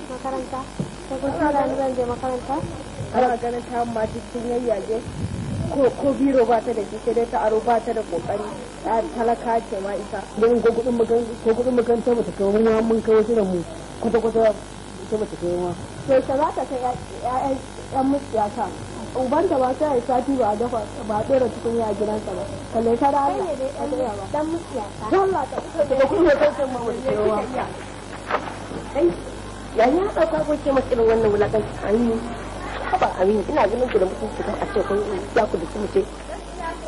Makaranta ta kusa da zan je makaranta. Ana ganin ta ma cikin yayyage ko biro ba ta da shi sai dai ta aro ba ta da kokari ta talaka ce ma ita. Don ko kudin makaranta ba ta kai mu mun kai wasu da mu kwata kwata ita ba ta kai ma. To ta za ta kai ƴaƴan musiyata uban ta ba sai sati ba dafa ba dora tukunya a gidansa ba kalle ta da Allah dan musiyata. Allah ta ko kudin makarantar ma ba ta kai ma. Kai Yayin ya ɗauka ko ke masa irin wannan wulaƙanci Aminu. Haba Aminu ina ganin ku da mutunci kan a ce kun za ku da su mace.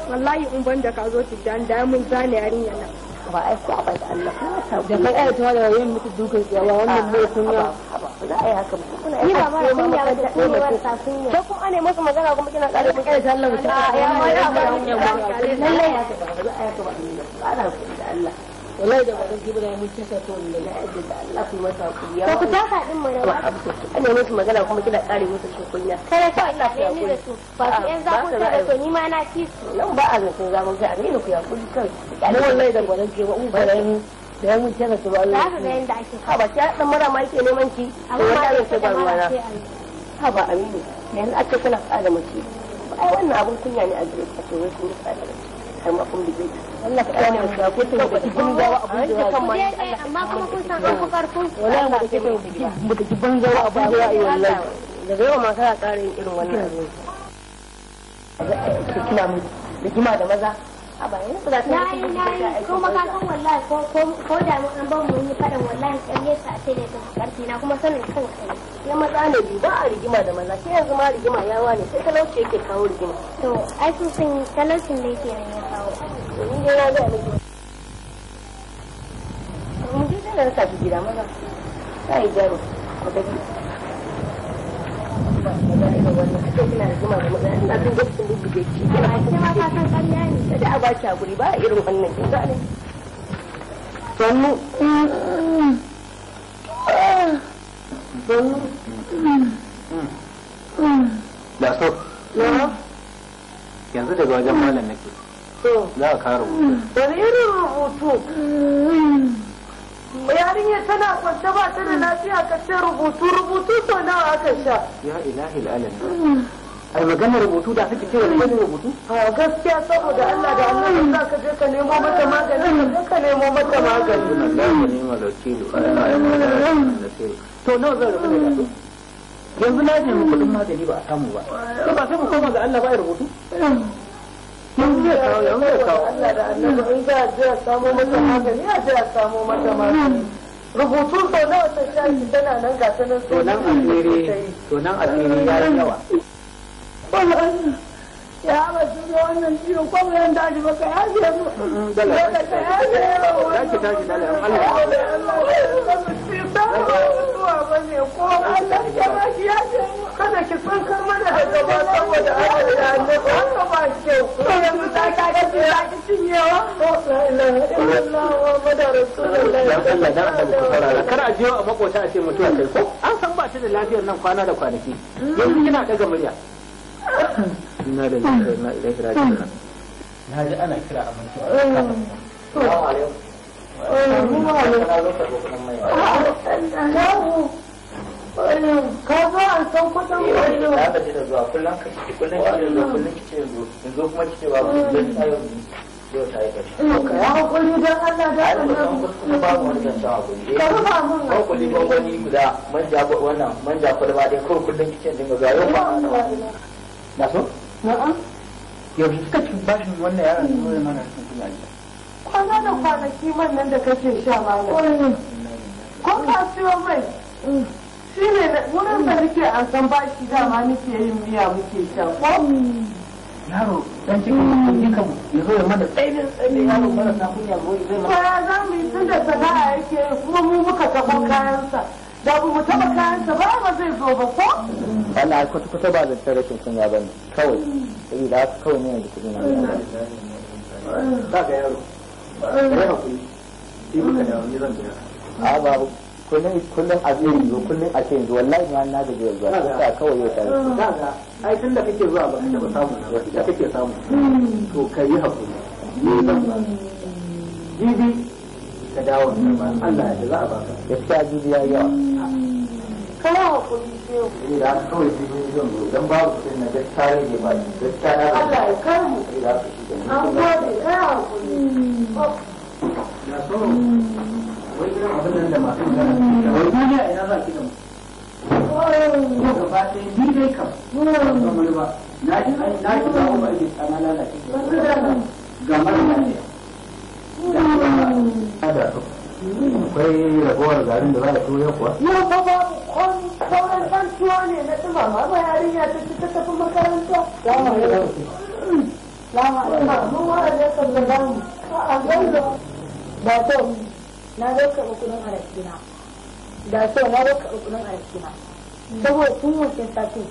Wallahi in ban da ka zo Tijjani da mun zane yarinyar nan. Ba ai ko ba da Allah ko ta da kai ai ta da yin muku dukan tsayawa wannan mai kunya. Haba ba za a yi haka ba. Kuna Ni ba mara kunya ba da ku ne marasa kunya. Sai kuma ana masa magana kuma kina ƙara kai ta Allah mutum. Ya ma ya ba lallai haka ba za a yi haka ba Aminu. Ba da Allah. Wallahi da ba zan ki ba da mun kisa to wallahi. Na yadda da Allah ku masa hakuri. To ku taka din mu Ba rawa. abu to ana musu magana kuma kina ƙare musu shi kunya. Kada kawai ka ni da su. Ba su yan zafin kai ba to ni ma na ci su. Nan ba a zancen zaman kai Aminu ku hakuri kawai. Mu wallahi da ba zan ki ba in ba da da mun kisa to Za Allah. ka ga yadda ake. Haba sai dan mara ma yake neman ki. Amma ma to da sai ba mara ruwana. sai a yi. Haba Aminu yanzu aka kuna faɗa da mace. Ai wannan abun kunya ne a gare ka ce wai kun yi faɗa da mace. Har ma kun bige ta. Allah ka kare mu ko ta da ki banza ba abun da Ku je dai amma kuma kun san an fi karfin ku. wallahi mu da ke mu da ki banza ba abun da ya yi wallahi. Daga yau ma kana ƙara yin irin wannan abin. Kina mu rigima da maza. Haba yanzu za ta Na yi na yi kuma ka san wallahi ko ko ko da mun an ban mun yi faɗin wallahi ƙarye ta ce ne ta karfi na kuma sanin kanka ne. Ya maza ne biyu ba a rigima da maza sai yanzu ma rigima yawa ne sai talauci yake kawo rigima. To ai su sun talaucin da yake nan ya kawo. Ni dai na ga miki. Mu je da raka ki gida maza. Sai jaro ko tafi. Ba maza irin wannan ake kina rigima da maza ina jin gaskiya bubbuge ki. Ba ce ma ka san ƙarya ne. Sai da a baki hakuri ba a irin wannan kin gane. Sannu. Sannu. Da so. Yanzu daga wajen malam nake. Za ka kawo rubutu. Wani irin rubutu? Yarinya tana kwance ba ta da lafiya ka ce rubutu rubutu sau nawa aka sha. Ya ilahi alamin. Ai maganar rubutu da kake cewa wani rubutu? A gaskiya saboda Allah da Allah za ka je ka nemo mata magani ka je ka nemo mata magani. Allahu ne malakilu. To nawa zan rubuta da su? Yanzu na nemi kuɗin magani ba a samu ba. To ba sai mu koma ga Allah ba ya rubutu? Yanzu zai kawo, yanzu zai kawo. Allah da Allah in za a je a samo mata magani a je a samo mata magani. Rubutu sau nawa ta sha shi tana nan ga ta nan To nan asiri, to nan asiri ya yi yawa. Ya ba su ga wannan ciwo ko ba yan daji ba ka ya je mu. Dala. Ka ya je mu. Za ki tashi dala, in Allah ya Kada ki tsankar mana da gaba saboda Allah da Annabi haka ba kyau. Yanzu ta ka ga ta ki cinyewa. La ilaha illallah Muhammadu Rasulullah. Dan Allah dan Allah ku saurara. Kar a jiyo a makota a ce mutuwa kai ko? An san ba ta da lafiyar nan kwana da kwanaki. Yanzu kina daga murya. Inna lillahi wa inna ilaihi raji'un. Na ji ana kira a mutuwa. Assalamu alaikum. Ka zo an san kudin mai. Na gaji da zuwa kullum ka ciki kullum ki zo kullum ki ce yanzu yanzu kuma ki ce babu zan ta yau yau ta yi kashi. Ka ya hakuri don Allah da Ai ba san Annabi. kuskure babu wani zancen hakuri. Ka rufa mun Ko kulli gwangwani guda manja wannan manja kwalba ɗaya kawai kullum ki ce dinga zuwa yau ba. Na so? Na'am. Yaushe suka ci bashin wannan yaron da zo ya mana rashin kunya a gida? Kwana da kwanaki man nan da kake sha malam. Ko ka siyo mai? Shi ne wurin da nake an san bashi dama nake yin miya muke sha ko? Yaro dan cikin mutum dukan ya zo ya mana tsainin tsainin yaro marasa kunya zo zai To mana. ya za mu yi tun da sana'a yake yi kuma mu muka taɓo kayansa. Da ba mu taɓa kayansa ba ba zai zo ba ko? Wannan ai kwata kwata ba zancen rashin kunya ba ne kawai saboda haka kawai ne yanzu kuɗi na. Za ga yaro. Kai hakuri. Shi muka dawo ni zan biya. A babu kullum kullum a ce yanzu kullum a ce yanzu wallahi ma na gaji yanzu a kawai yau ta yi. Kaga ai tun da kake zuwa ba ka taɓa samu na ba ita kake samu. To ka yi hakuri. Ni zan ba. Jibi ka dawo ba Allah ya za a baka. Gaskiya jibi ya yi yawa. Ka yi hakuri shehu. Saboda haka kawai jibi zan zo dan babu kuɗin na gaskiya rage ba gaskiya na gaji. Allah ya kai mu. Saboda haka shi kenan. An gode ka yi hakuri. Na so wai irin abin nan da masu magana suke cewa, wai duniya ina za ki da mu. Ko gaba ɗaya ni dai kam ban san wani ba. Na ji na ji ba ba ake tsana lalace. Ga mara lafiya. Da akwai ragowar garin da za a toya kuwa? Yau fa babu komi sauran ɗan tuwo ne na ɗumama ba yarinya ta ci ta tafi makaranta. Salamu alaikum. Salamu alaikum. Mun wa alaikum salam. A'a gaizo. Da so na zo karɓi kuɗin alakina. Da so na zo karɓi kuɗin alakina. Saboda tun wancan satin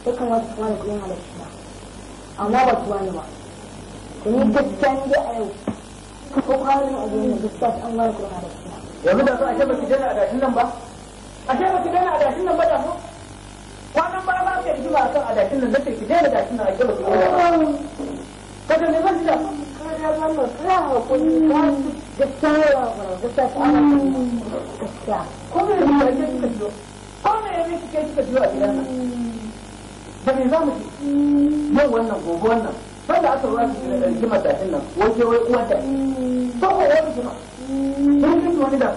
ya kamata su bani kuɗin alakina. Amma ba su bani ba. To ni gaskiya ni dai a yau ko kwanan a gurin gaskiya an bani kuɗin alakina. Yanzu da so ashe baki daina adashin nan ba? Ashe baki daina adashin nan ba da so? Kwanan baya ba ka rigima akan adashin nan nace ki daina adashin nan ashe baki daina ba. Kaga me zan ji da so? Kada zama ka hakuri ka Gaskiya ne ba gaskiya ta ana gaskiya. Ko me ne kike kika jiyo? Ko me ne kike kika jiyo a gidan nan? Da me za mu ci? Yau wannan gobe wannan. Sanda aka ruwa ki rigimar dashin nan waje wai uwar da. To ko wani rigima. Mun ji wani da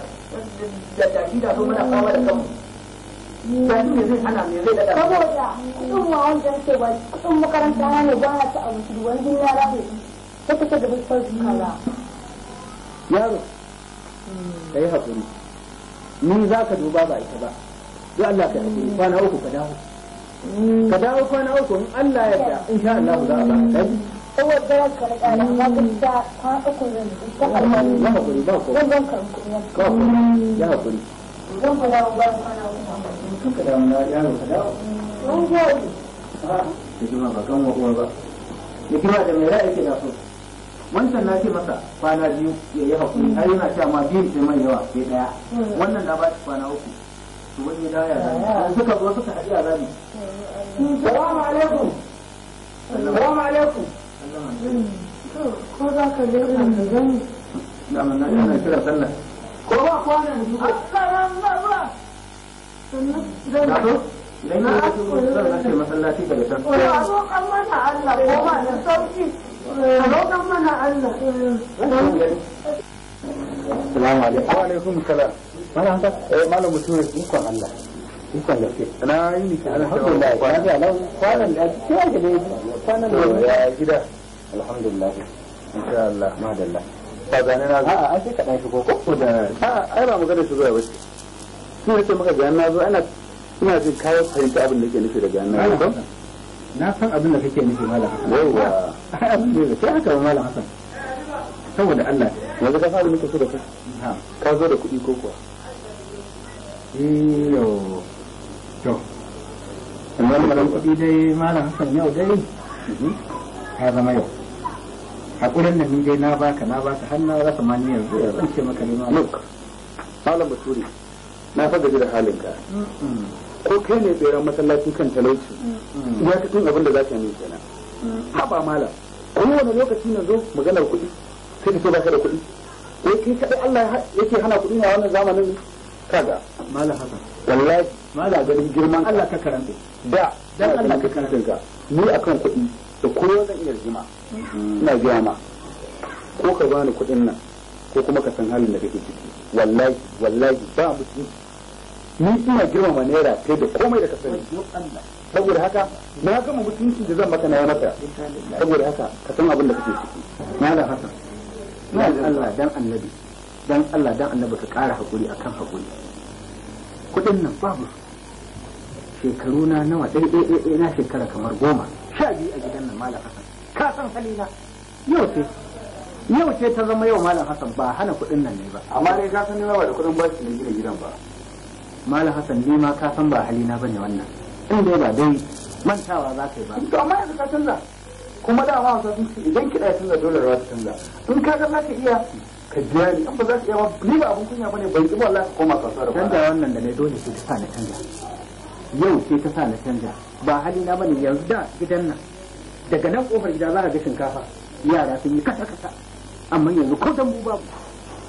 da dashi da so muna fama da kanmu. Dashi me zai hana me zai dada. Saboda kuɗin ma wanda nake ba kuɗin makaranta na ne ba na ci abinci duk wani jin yara ne. Sai ka ce da fuskar su kaza. Yaro, ka yi haƙuri. Ni za ka duba ba ita ba. Duk Allah ka yi haƙuri kwana uku ka dawo. Ka dawo kwana uku in Allah ya yarda in sha Allah za a ba ka. Saboda daren ka na ƙara amma gaskiya kwana uku zan yi ta karɓar. Ya haƙuri ba ko. Zan zan karɓi kuɗi na. Ba ko. Ya haƙuri. Zan fa dawo bayan kwana uku. Ka dawo na yaro ka dawo. Mun gode. Hikima ba kan wa uwa ba. Hikima da mai ra'ayi ke da so. Wancan na ce masa kwana biyu ya yi haƙuri har yana cewa ma biyun sai mai yawa sai ɗaya. Wannan na ba shi kwana uku. To wani ya dawo ya zami. Suka zo suka haɗu ya zami. Salamu alaikum. Salamu alaikum. Ko za ka leƙa ka gani? Dama na yana kira sallah. Ko ba kwanan dubu. Assalamu alaikum. Sannan Na so? Idan ya yi shigo zan rashe masallaci daga can. A roƙan mana Allah ko ba da sauƙi. A roƙan mana Allah. Salamu alaikum. Wa alaikum salam. Malam Hassan. Eh malam Bature. Ikon Allah. Ikon gaske. Na yi ni kana Alhamdulillah. Lafiya lau. Kwanan da sai ake dai kwanan da Ya gida. Alhamdulillah. Insha Allah. Madalla. Ba gane na zo. A'a ai sai ka dan shigo ko da a'a ai ba magana shigo ya bace. Shi nake maka ga na zo ana ina jin kayan fahimta abin da yake nufi da ga na zo. Na san abin da kake nufi Malam Hassan. Yawwa. Ai abin da sai haka ba Malam Hassan. Saboda Allah. Yanzu ka fara muke so da kai. Ha. Ka zo da kuɗi ko kuwa? Iyo. To. Wannan malam kuɗi dai Malam Hassan yau dai. Ta zama yau. Hakurin nan ni dai na baka har na rasa ma ni yanzu ya zan ce maka ne malam. Look. Malam Bature. Na fa gaji da halinka. Ko kai ne tseren masallaci kan talauci. Iyakacin abin da za ka yi min kenan. Haba malam. Kowane lokaci na zo maganar kuɗi sai ka ce baka da kuɗi. Wai kai kaɗai Allah yake hana kuɗi ne a wannan zamanin ne? Kaga. Malam Hassan. Wallahi malam ganin girman Allah ka karanta. da Dan Allah ka karanta ka. Ni akan kuɗi da kowa zan iya rigima. Ina gaya ma. Ko ka bani kuɗin nan ko kuma ka san halin da kake ciki. Wallahi wallahi ba mutunci. Ni ina girmama naira fiye da komai da ka sani. Saboda haka na gama mutuncin da zan maka na yi maka. Saboda haka ka san abin da kake ciki. Malam Hassan. Dan Allah dan Annabi. Dan Allah dan Annabi ka ƙara hakuri akan hakuri. Kuɗin nan babu su. Shekaru na nawa ɗai ɗai ɗai ɗai na shekara kamar 10. 12 a gidan nan Malam Hassan. Ka san halina. Yau ce. Yau ce ta zama yau Malam Hassan ba hana kuɗin nan ne ba. Amma dai ka san ni ba da kuɗin bashi ne gina gidan ba. Malam Hassan ni ma ka san ba halina bane wannan. In dai ba dai mantawa za ka yi ba. To amma yanzu ka canza. Kuma da ma wasu sun ce idan kiɗa ya canza dole rawa ta canza. In ka ga za ka iya ka biya ni in ba za ka iya ba ni ba abun kunya bane ban ki ba wallahi ka koma kasuwa da Canza kwana. wannan da na dole sai ta sa na canja. Yau ce ta sa na canja. Ba halina bane yanzu da gidan nan. Daga nan kofar gida za ka ga shinkafa. Yara sun yi kasa kasa. Amma yanzu ko dambu babu.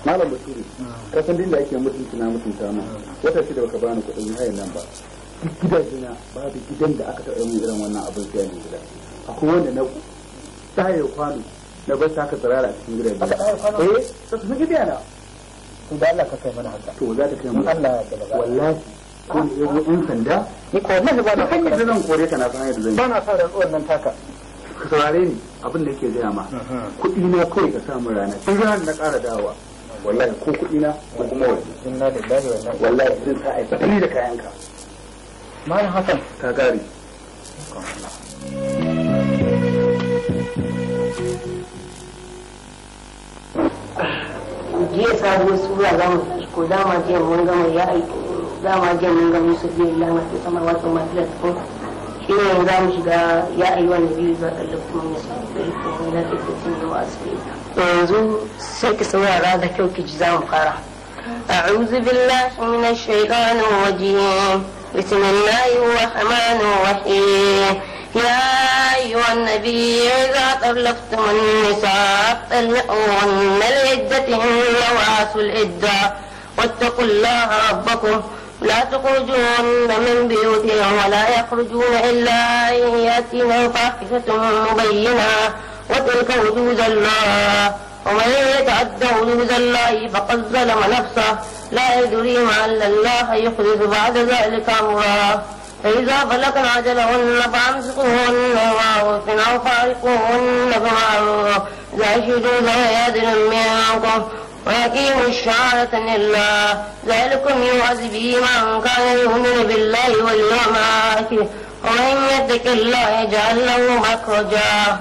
Malam Bature ka san din da ake mutunci na mutunta ma. Wata shida baka bani kuɗin hayan nan ba. Duk gidaje na babu gidan da aka taɓa min irin wannan abin sai ne gida. Akwai wanda na tsaye kwano na bar saka tsirara a cikin gidaje. Aka ɗaye kwano? Eh, ta su gida na. To da Allah ka kai mana haka. To za ta kai mu. Allah ya yarda. Wallahi ko ne yazo yan sanda Ni ko wallahi ba na ta hanyar da zan kore ka na san hanyar da zan yi. ba na son rantsuwar nan taka. Ka saurare ni abin da yake gaya ma. Kuɗi na kawai ka samu rana. Duk ranar na ƙara dawowa. Wallahi ko kuɗi na ko kuma waje. Inna lillahi wa inna ilaihi. Wallahi zan sa ai fatali da kayanka. Malam Hassan ta kare. Jiya sabuwar sura za mu tashi ko dama jiya mun gama ya aiki dama jiya mun gama su biyu lama ta sama wato masu da ko shi ne za mu shiga ya ayi wani biyu za ka lafi mun yasa da rikon na tafi da wasu to yanzu sai ki saurara da kyau ki ji za mu fara. أعوذ بالله من الشيطان الرجيم بسم الله الرحمن الرحيم يا أيها النبي إذا طلقتم النساء فطلقوهن لعدتهن وآتوا العدة واتقوا الله ربكم لا تخرجوهن من بيوتهن ولا يخرجون إلا أن يأتين فاحشة مبينة وتلك حدود الله ومن يتعد حدود الله فقد ظلم نفسه لا يدري لعل الله يحدث بعد ذلك أمرا فإذا بلغن أجلهن فأمسكوهن بمعروف أو فارقوهن بمعروف وأشهدوا ذوي عدل منكم وأقيموا الشهادة لله ذلكم يوعظ به من كان يؤمن بالله واليوم الآخر ومن يتق الله يجعل له مخرجا.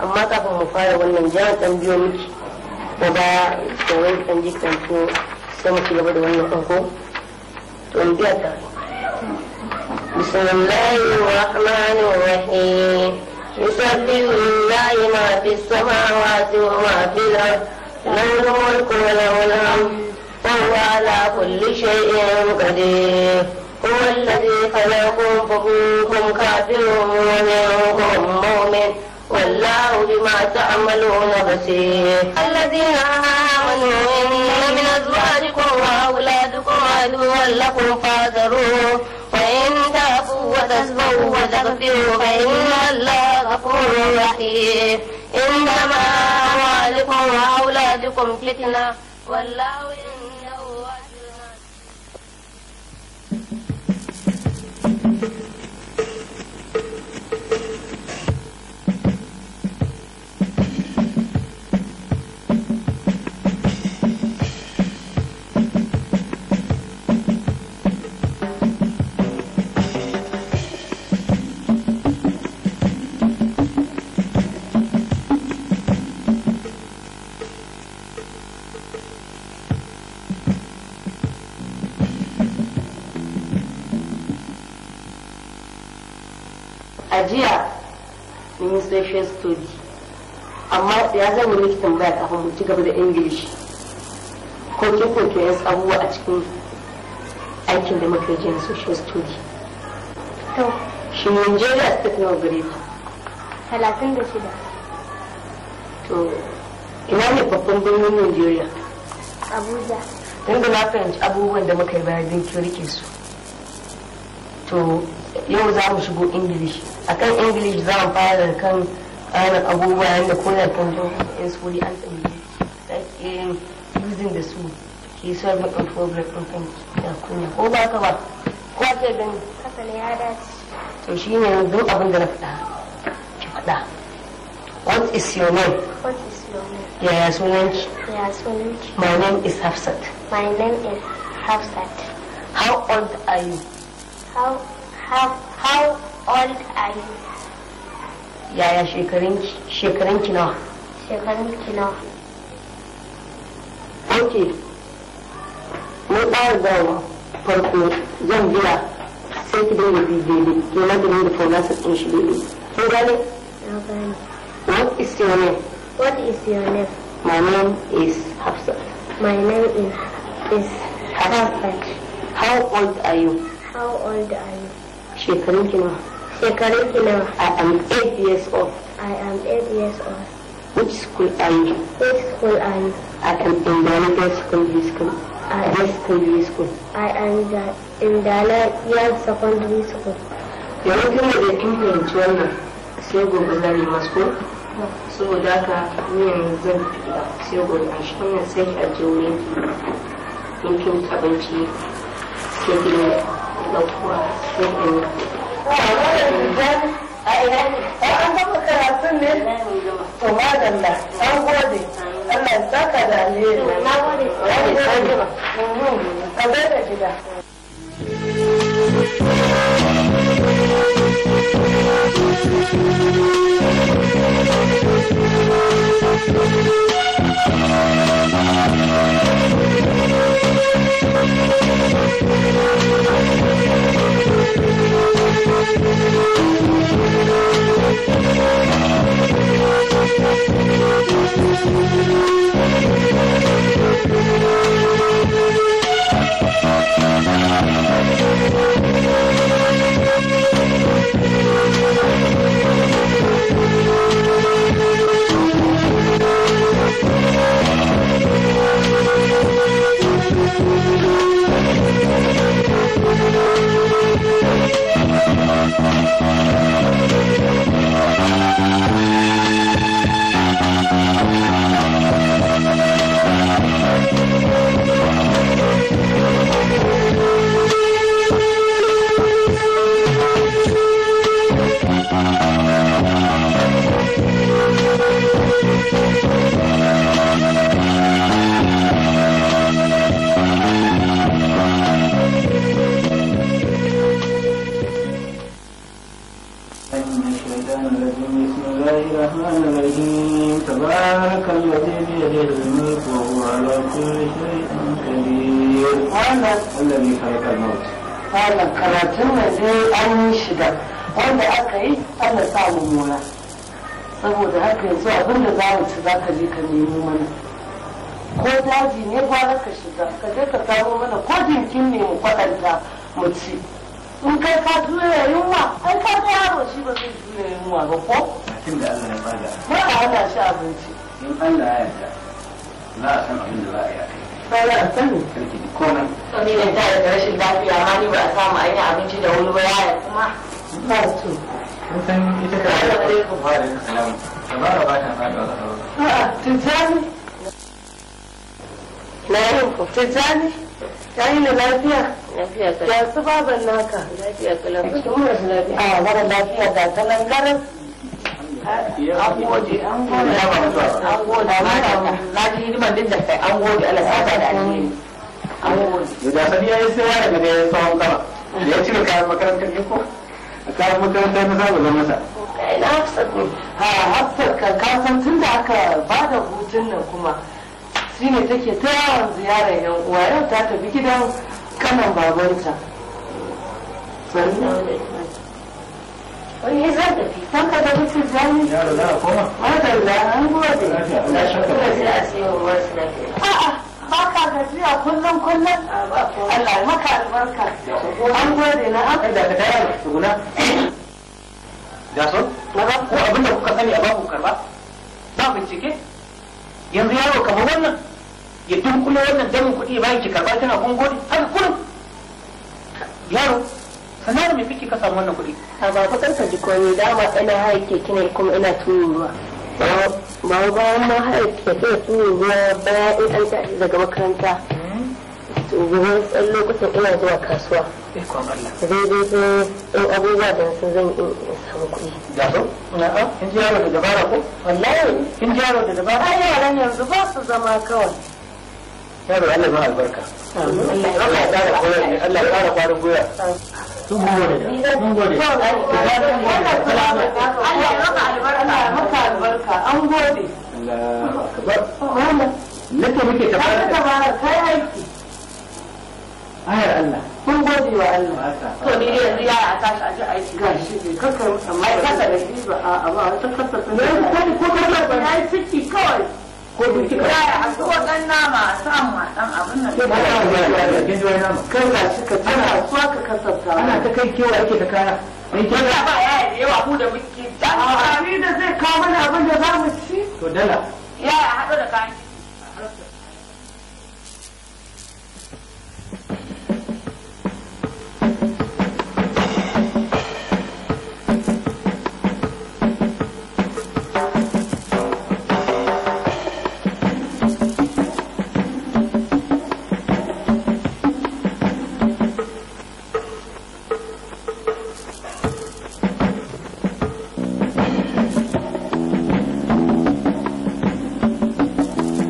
Amma kafin mu fara wannan jan ɗan biyo miki ko ba da wani ɗan ji ɗan to sai mu ci gaba da wannan ɗan ko to in biya tare. Bismillahir Rahmanir Rahim. Yusabbihu lillahi ma fis samawati wa ma fil ard. Lahul mulku wa lahul hamd. Wa huwa ala kulli shay'in qadir. هو الذي خلقكم فمنكم كافر ومنكم مؤمن والله بما تعملون بصير. الذين آمنوا إن من أزواجكم وأولادكم عدوا لكم فاحذروهم وإن تعفوا وتصفحوا وتغفروا فإن الله غفور رحيم. إنما أموالكم وأولادكم فتنة والله عنده أجر. A jiya mun yi social study, amma ya zan yi miki tambaya kafin mu ci gaba da English. Ko ke ko ke wasu abubuwa a cikin aikin da muka yi na social study? To. Shi Nigeria state nawa gare ta? 36. To ina ne babban birnin Nigeria? Abuja. Tunda na fahimci abubuwan da muka yi baya don kin rike su. To yau za mu shigo English. Akan English za mu fara da kan ƙananan abubuwa yadda ko da kan zo in su wuri an tsamye za ki iya yin using da su ki solve a problem ɗin kanki da kunya ko ba ka ba ko ke gani. Haka ne, ya dace. To shi ne duk abin da na faɗa ki faɗa. What is your name? What is your name? Yaya sunanki? Ya sunanki? My name is Hafsat. My name is Hafsat. How old are you? How old are you? Yaya shekarunki? Shekarunki nawa? Shekarunki nawa? Ok. Mun ƙara dawowa farko zan biya sai ki dinga bi daidai ke ma ki dinga pronounce ɗin shi daidai. Kin gane? Na gane. What is your name? What is your name? My name is Hafsat. My name is Hafsat. How old are you? How old are you? Shekarunki nawa? Shekarunki nawa? I am 8 years old. I am 8 years old. Which school are you? Which school are you? I am in Dalaga Secondary School. Secondary School. I am in Dalaga Secondary School. Yanzu tun da kin fahimci wannan sai gobe za mu masu ko? Saboda haka ni yanzu zan tafi gida sai gobe an shi wannan sai ki ajiye wurin ki in kin ci abinci sai ki ɗaukuwa sai ki yi. A ina ne? An gama karatun ne? To madalla, an gode. Allah ya saka da alheri. Na gode. Ka gaida gida. Wannan karatun nan dai an yi shiga wanda aka yi Allah sa mu mora saboda haka yanzu abin da za mu ci za ka je ka nemo mana ko daji ne gwara ka shiga ka je ka samo mana ko jinkin ne mu kwaɗanta mu ci in kai ka jure yunwa ai ka ga yaro shi ba zai jure yunwa ba ko Tun da Allah ya bada. Ba a hana shi abinci. In Allah ya yarda za a san abin da za a yi a kai. Sai a sani. Karki ji komai. Ni da ta da rashin lafiya ma ni ba a samu an yi abinci da wuri ba yaya kuma. Ba su. Kun san ita ka Wa alaikum salam. Dabara ba ta faɗuwa ƙasa ba. A'a, Tijjani. Na yin ku. Tijjani. Ya yi lafiya? Lafiya kalau. Ya su baban naka? Lafiya kalau. Kuma rashin lafiya. A mara lafiya ga ta nan garin. An gode, an gode. An gode, Na ji hidiman duk da kai an gode Allah saka da alheri. An gode. Da sani ya yi sai ya daga da ya tsawon kama. Da ya cire kayan makarantar ne ko? A kayan makarantar na saba zama masa. Kai na Hafsat ne. Ha, Hafsat kan kasan tun da aka ba da hutun nan kuma shi ne take ta yawon ziyarar yan uwa yau ta tafi gidan kanan babanta. Sannu. Wani zan tafi. Kan ka tafi Tijjani? Yaro za a koma? Madalla, an gode. Lafiya, Allah ya shaka. Kuma sai a siyo wa marasa lafiya. A'a, ba ka gajiya kullum kullum. A ba komai. Allah ya maka albarka. An gode na an Kai da ka tayar tsuguna. Jason, ko abin da kuka sani a babu karba? Ba bincike? Yanzu yaro kamar wannan ya dunkulo wannan damin kuɗi bayan ki karba tana kun gode haka kullum. Yaro, sanar me kike ka samu wannan kuɗi? A ba fa karka ji komai dama ina haye keke ne kuma ina tuwo ruwa. Ba bayan ma haye keke da tuwo ruwa bayan in an tashi daga makaranta. To gobe tsan lokutan ina zuwa kasuwa. Ikon Allah. Daidai sai in abubuwa da sun zan in samu kuɗi. Jason, na'am, kin ji yaro da dabara ko? Wallahi. Kin ji yaro da dabara? Ai yaran yanzu ba su zama kawai. Yaro Allah ya albarka. Allah ya ƙara koyar, Allah ya ƙara kwarin gwiwa. Sun gode. Mun gode. Allah ya maka albarka. Allah ya maka albarka. An gode. Allahu akbar. Wannan Nake muke ka tabbata. tabara kai aiki. Ayar Allah. Mun gode wa Allah. To ni dai yanzu yara a tashi a ji aiki. Gashi bai kaka amma ai kasa da shi ba a ba wata kasa ta ne ko kasa ba yayi ciki kawai. Ko duk kika. Yaya a so dan nama a samu a dan abin nan. Sai ba ta kin ji wani nama. Kai gashi ka ci kasuwa ka kasafta. Ana ta kai kewa ake ta kaya. Ni ke Wanda ba yaya da yawa mu da muke dan A ni da zai kawo mana abin da za mu ci. to dala. yaya a haɗo da kayan ciki. Thank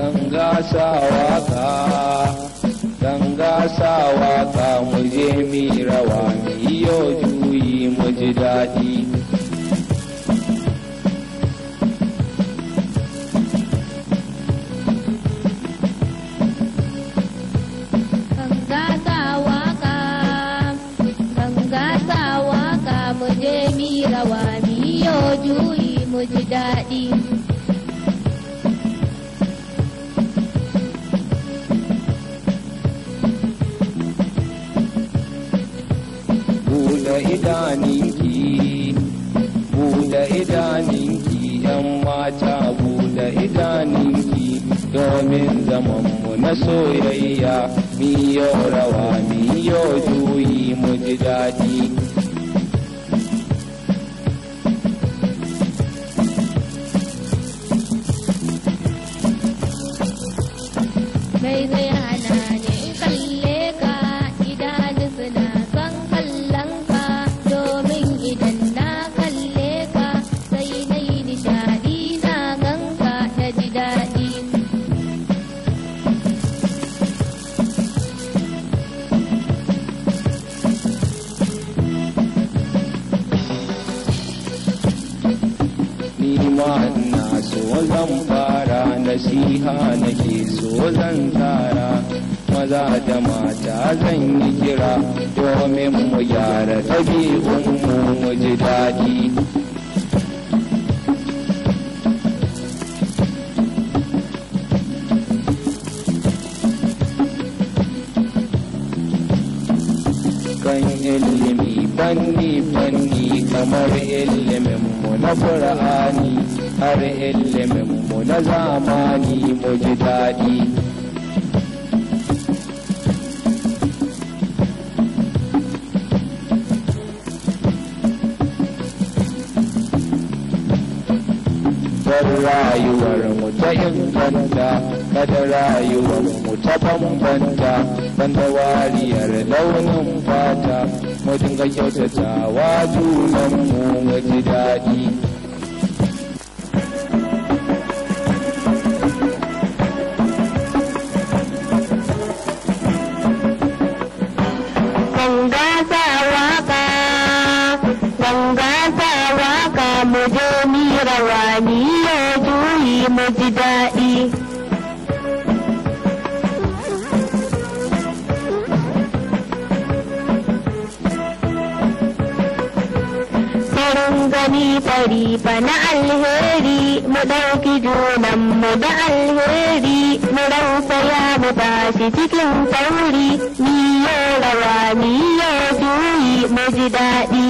Ganga sa waka, ganga sa waka, mu je mi rawa, mi yo juyi mu ji daɗi. Ganga sa waka, ganga sa waka, mu je mi rawa, mi yo juyi mu ji daɗi. Buɗe idaninki, buɗe idaninki, ‘yan mata buɗe idaninki, domin zamanmu na soyayya, miyo rawa, miyo juyi mu ji daɗi. Mai zai hana ni in kalle ka, idanu suna son kallon ka, domin idan na kalle ka sai na yi nishaɗi, na ganka na ji daɗi. Ni ma ina so zan fara nasiha, nake so zan tsara, maza da mata zan yi kira, domin mu gyara ɗabi'unmu mu ji daɗi. Kan ilimi fanni-fanni, kamar iliminmu na Qur'ani har iliminmu na zamani, mu ji daɗi. Don rayuwarmu ta inganta, kada rayuwarmu ta bambanta, banda wariyar launin fata, mu dinga kyautatawa junanmu mu ji daɗi. Ganga sa waka, ganga sa waka, mu je mi rawa, mi yo juyi mu ji daɗi. Farin gani fari fa na alheri, mu ɗauki junan mu da alheri, mu rausaya mu tashi cikin sauri, mi yo rawa, mi yo juyi mu ji daɗi.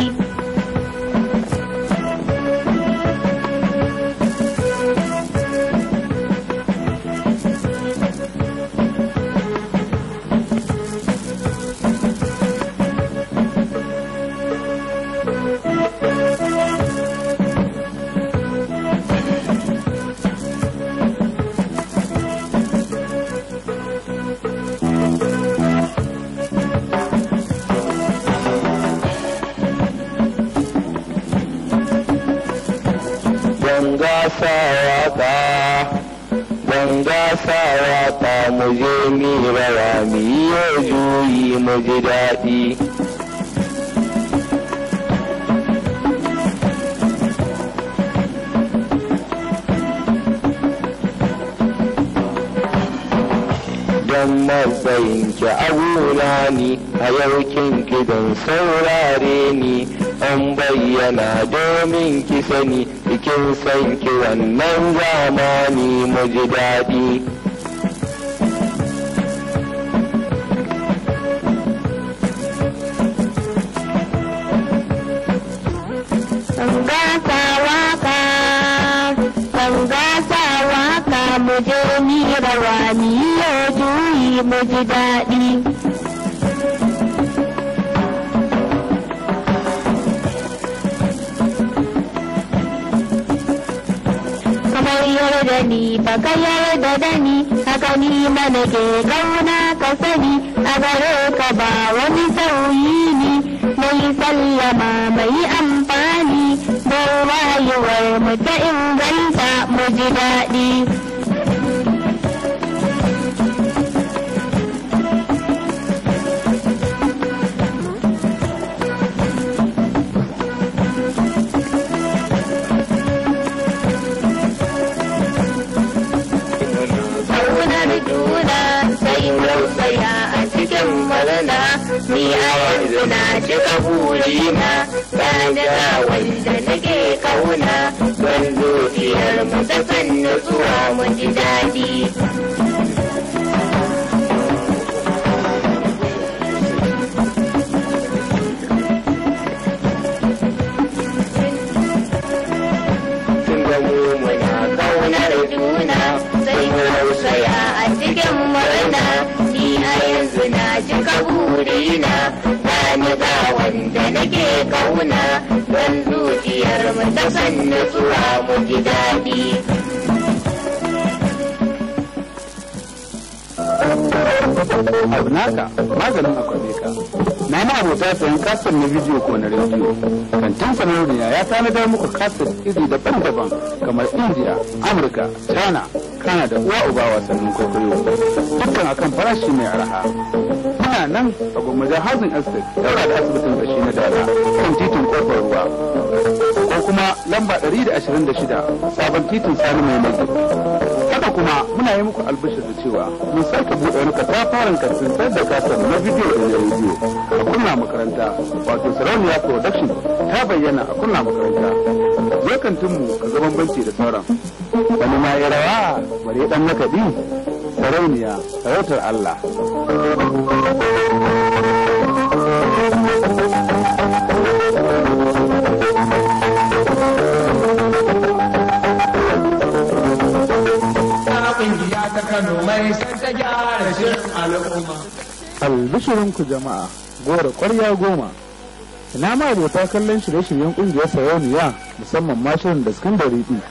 Ganga sa waka, ganga sa waka, mu je mi rawa, mi yo juyi mu ji daɗi. Don matsayinki a gona ni a yau kinki don saurare ni, an bayyana domin ki sani cikin sanki wannan zamani mu ji daɗi. Ganga sa waka, ganga sa waka, mu je mi rawa, mi yo juyi mu ji daɗi. Kamar yarda ni baka yarda da ni, haka ni mana ke gauna ka sani, a gare ka ba wani sauyi ni, mai sallama mai amfani, don rayuwar mu ta inganta mu ji daɗi. rausaya a cikin murna. Ni a yanzu na cika burina, ba da wanda nake kauna. Don zuciyar mu ta san nutsuwa mu ji daɗi. Tunda mu muna kaunar juna, sai mu rausaya a cikin murna. Ni a yanzu na cika burina, ba ni ga wanda nake kauna. Don zuciyar mu ta san nutsuwa mu ji daɗi. Abu naka maganin akwabe ka. Na ma abota sayan kaset na bidiyo ko na rediyo. Kantin sarauniya ya tanadar muku kaset iri daban-daban kamar India, Amurka, China, Canada, uwa uba wasannin kwaikwayo. Dukkan akan farashi mai arha. Muna nan a Gwammaja Housing Estate, daura da asibitin kashi na Dala, kan titin kofar ruwa. Ko kuma lamba 126 sabon titin Sani Mai Nage. Haka kuma muna yi muku albishir da cewa mun sake buɗe wani katafaren kantin sayar da kasar na bidiyo da na rediyo a kunna makaranta, wato Sarauniya Production ta bayyana a kunna makaranta. Zo kantinmu ka ga bambanci da sauran. Wani ma ya rawa bare dan makaɗi. Sarauniya sarautar Allah. Kungiya ta Kano mai sai ta gyara shirin al'umma. Albishirinku jama'a, goro ƙwarya goma. Ina ma abota kallon shirye-shiryen ƙungiyar sarauniya, musamman ma shirin da sakandare ɗi.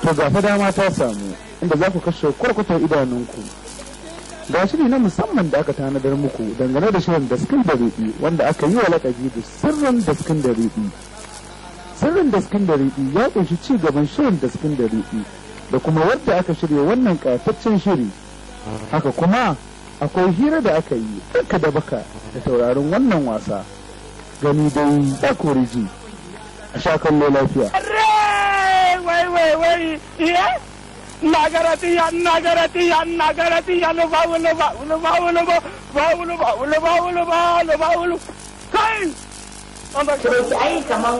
To ga fa dama ta samu inda za ku kashe kwarkwatar idanunku. Ga shiri na musamman da aka tanadar muku dangane da shirin da sakandare ɗi wanda aka yi wa lakabi da sirrin da sakandare ɗi. Sirrin da sakandare ɗi ya ƙunshi ci gaban shirin da sakandare ɗi da kuma wadda aka shirya wannan ƙayataccen shiri. Haka kuma akwai hira da aka yi baka da baka da taurarin wannan wasa. Gani dai ya kori ji. A sha kallo lafiya. Wai wai wai iya nagaratiya nagaratiya nagaratiya luba luba luba luba luba luba luba luba luba kai. Turoki ai kaman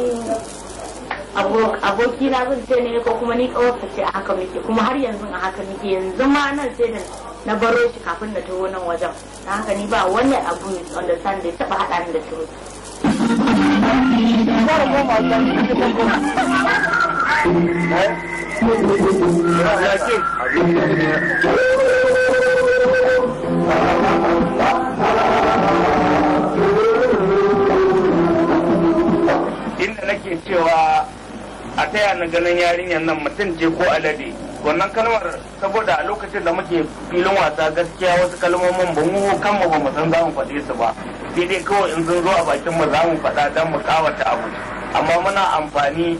aboki na zan ce ne ko kuma ni kawarsa ce a haka muke, kuma har yanzu a haka muke, yanzu ma nan sai da na baro shi kafin na taho nan wajen. Na haka ni ba wani abu misunderstand da ya taba haɗa ni da Turoki. Inda nake cewa a taya na ganin yarinyar nan mutum ce ko alade, wannan kalmar saboda a lokacin da muke filin wasa gaskiya wasu kalmomin ba mu kanmu ba mu san za mu faɗe su ba, sai dai kawai in sun zo a bakin mu za mu faɗa don mu kawata abu, amma muna amfani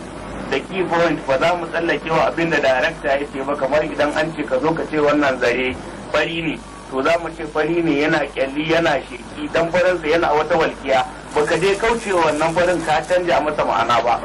da key point, ba za mu tsallake wa abin da darakta ya ce ba. Kamar idan an ce ka zo ka ce wannan zare fari ne, to za mu ce fari ne yana kyalli yana sheki dan farinsa yana wata walkiya, baka je kaucewa wannan farin ka canja masa ma'ana ba.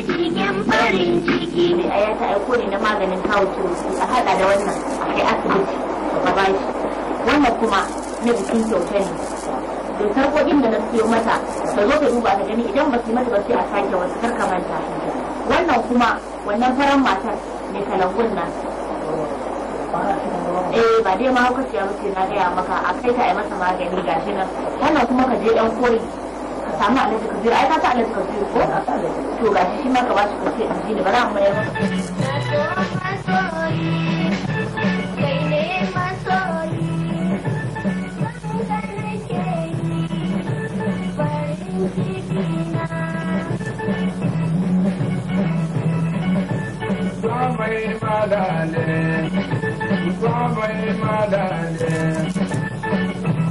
Cikin farin ciki. A ya ta aiko ne na maganin kawo ciwo a haɗa da wannan a kai asibiti a bashi. Wannan kuma na bikin kyauta ne. Da sarƙoƙin da na siyo mata Ka zo ka duba ka gani idan ba su mata ba sai a sake wasu, kar ka manta. Wannan kuma wannan faran matar mai kalangun nan. Eh ba dai mahaukaciya ba ce na gaya maka, a kai ta a yi masa magani gashi nan. Wannan kuma ka je ɗan kori ka samu Alhaji Kabiru, ai ka sa Alhaji Kabiru ko? To gashi shi ma ka bashi ka ce in ji ni ba za mu mayar maka.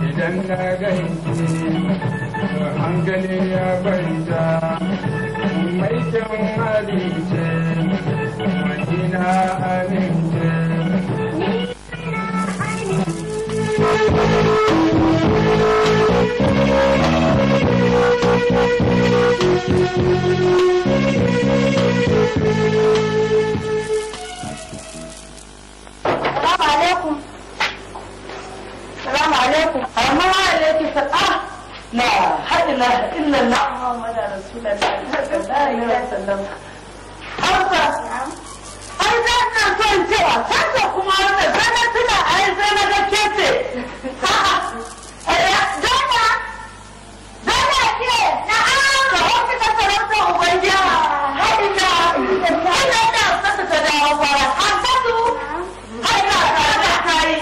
Idan na ganki hankali ya kwanta, mai kyan hali ce, madina amince. Salamu alaikum. Salamu alaikum. Amma wa alaikum salam. La ilaha illallah Muhammadu Rasulullah sallallahu alaihi wasallam. Hausa. Ai da ina son cewa sanda kuma wannan sai na tuna ai sai na ga kece. A'a. Dana. Dana ce. Na'am. Ka wata ta sarauta ubangiji. Haɗina. Ina ina sanda ta dawo fara. Hansatu. Haɗina ta ta yi.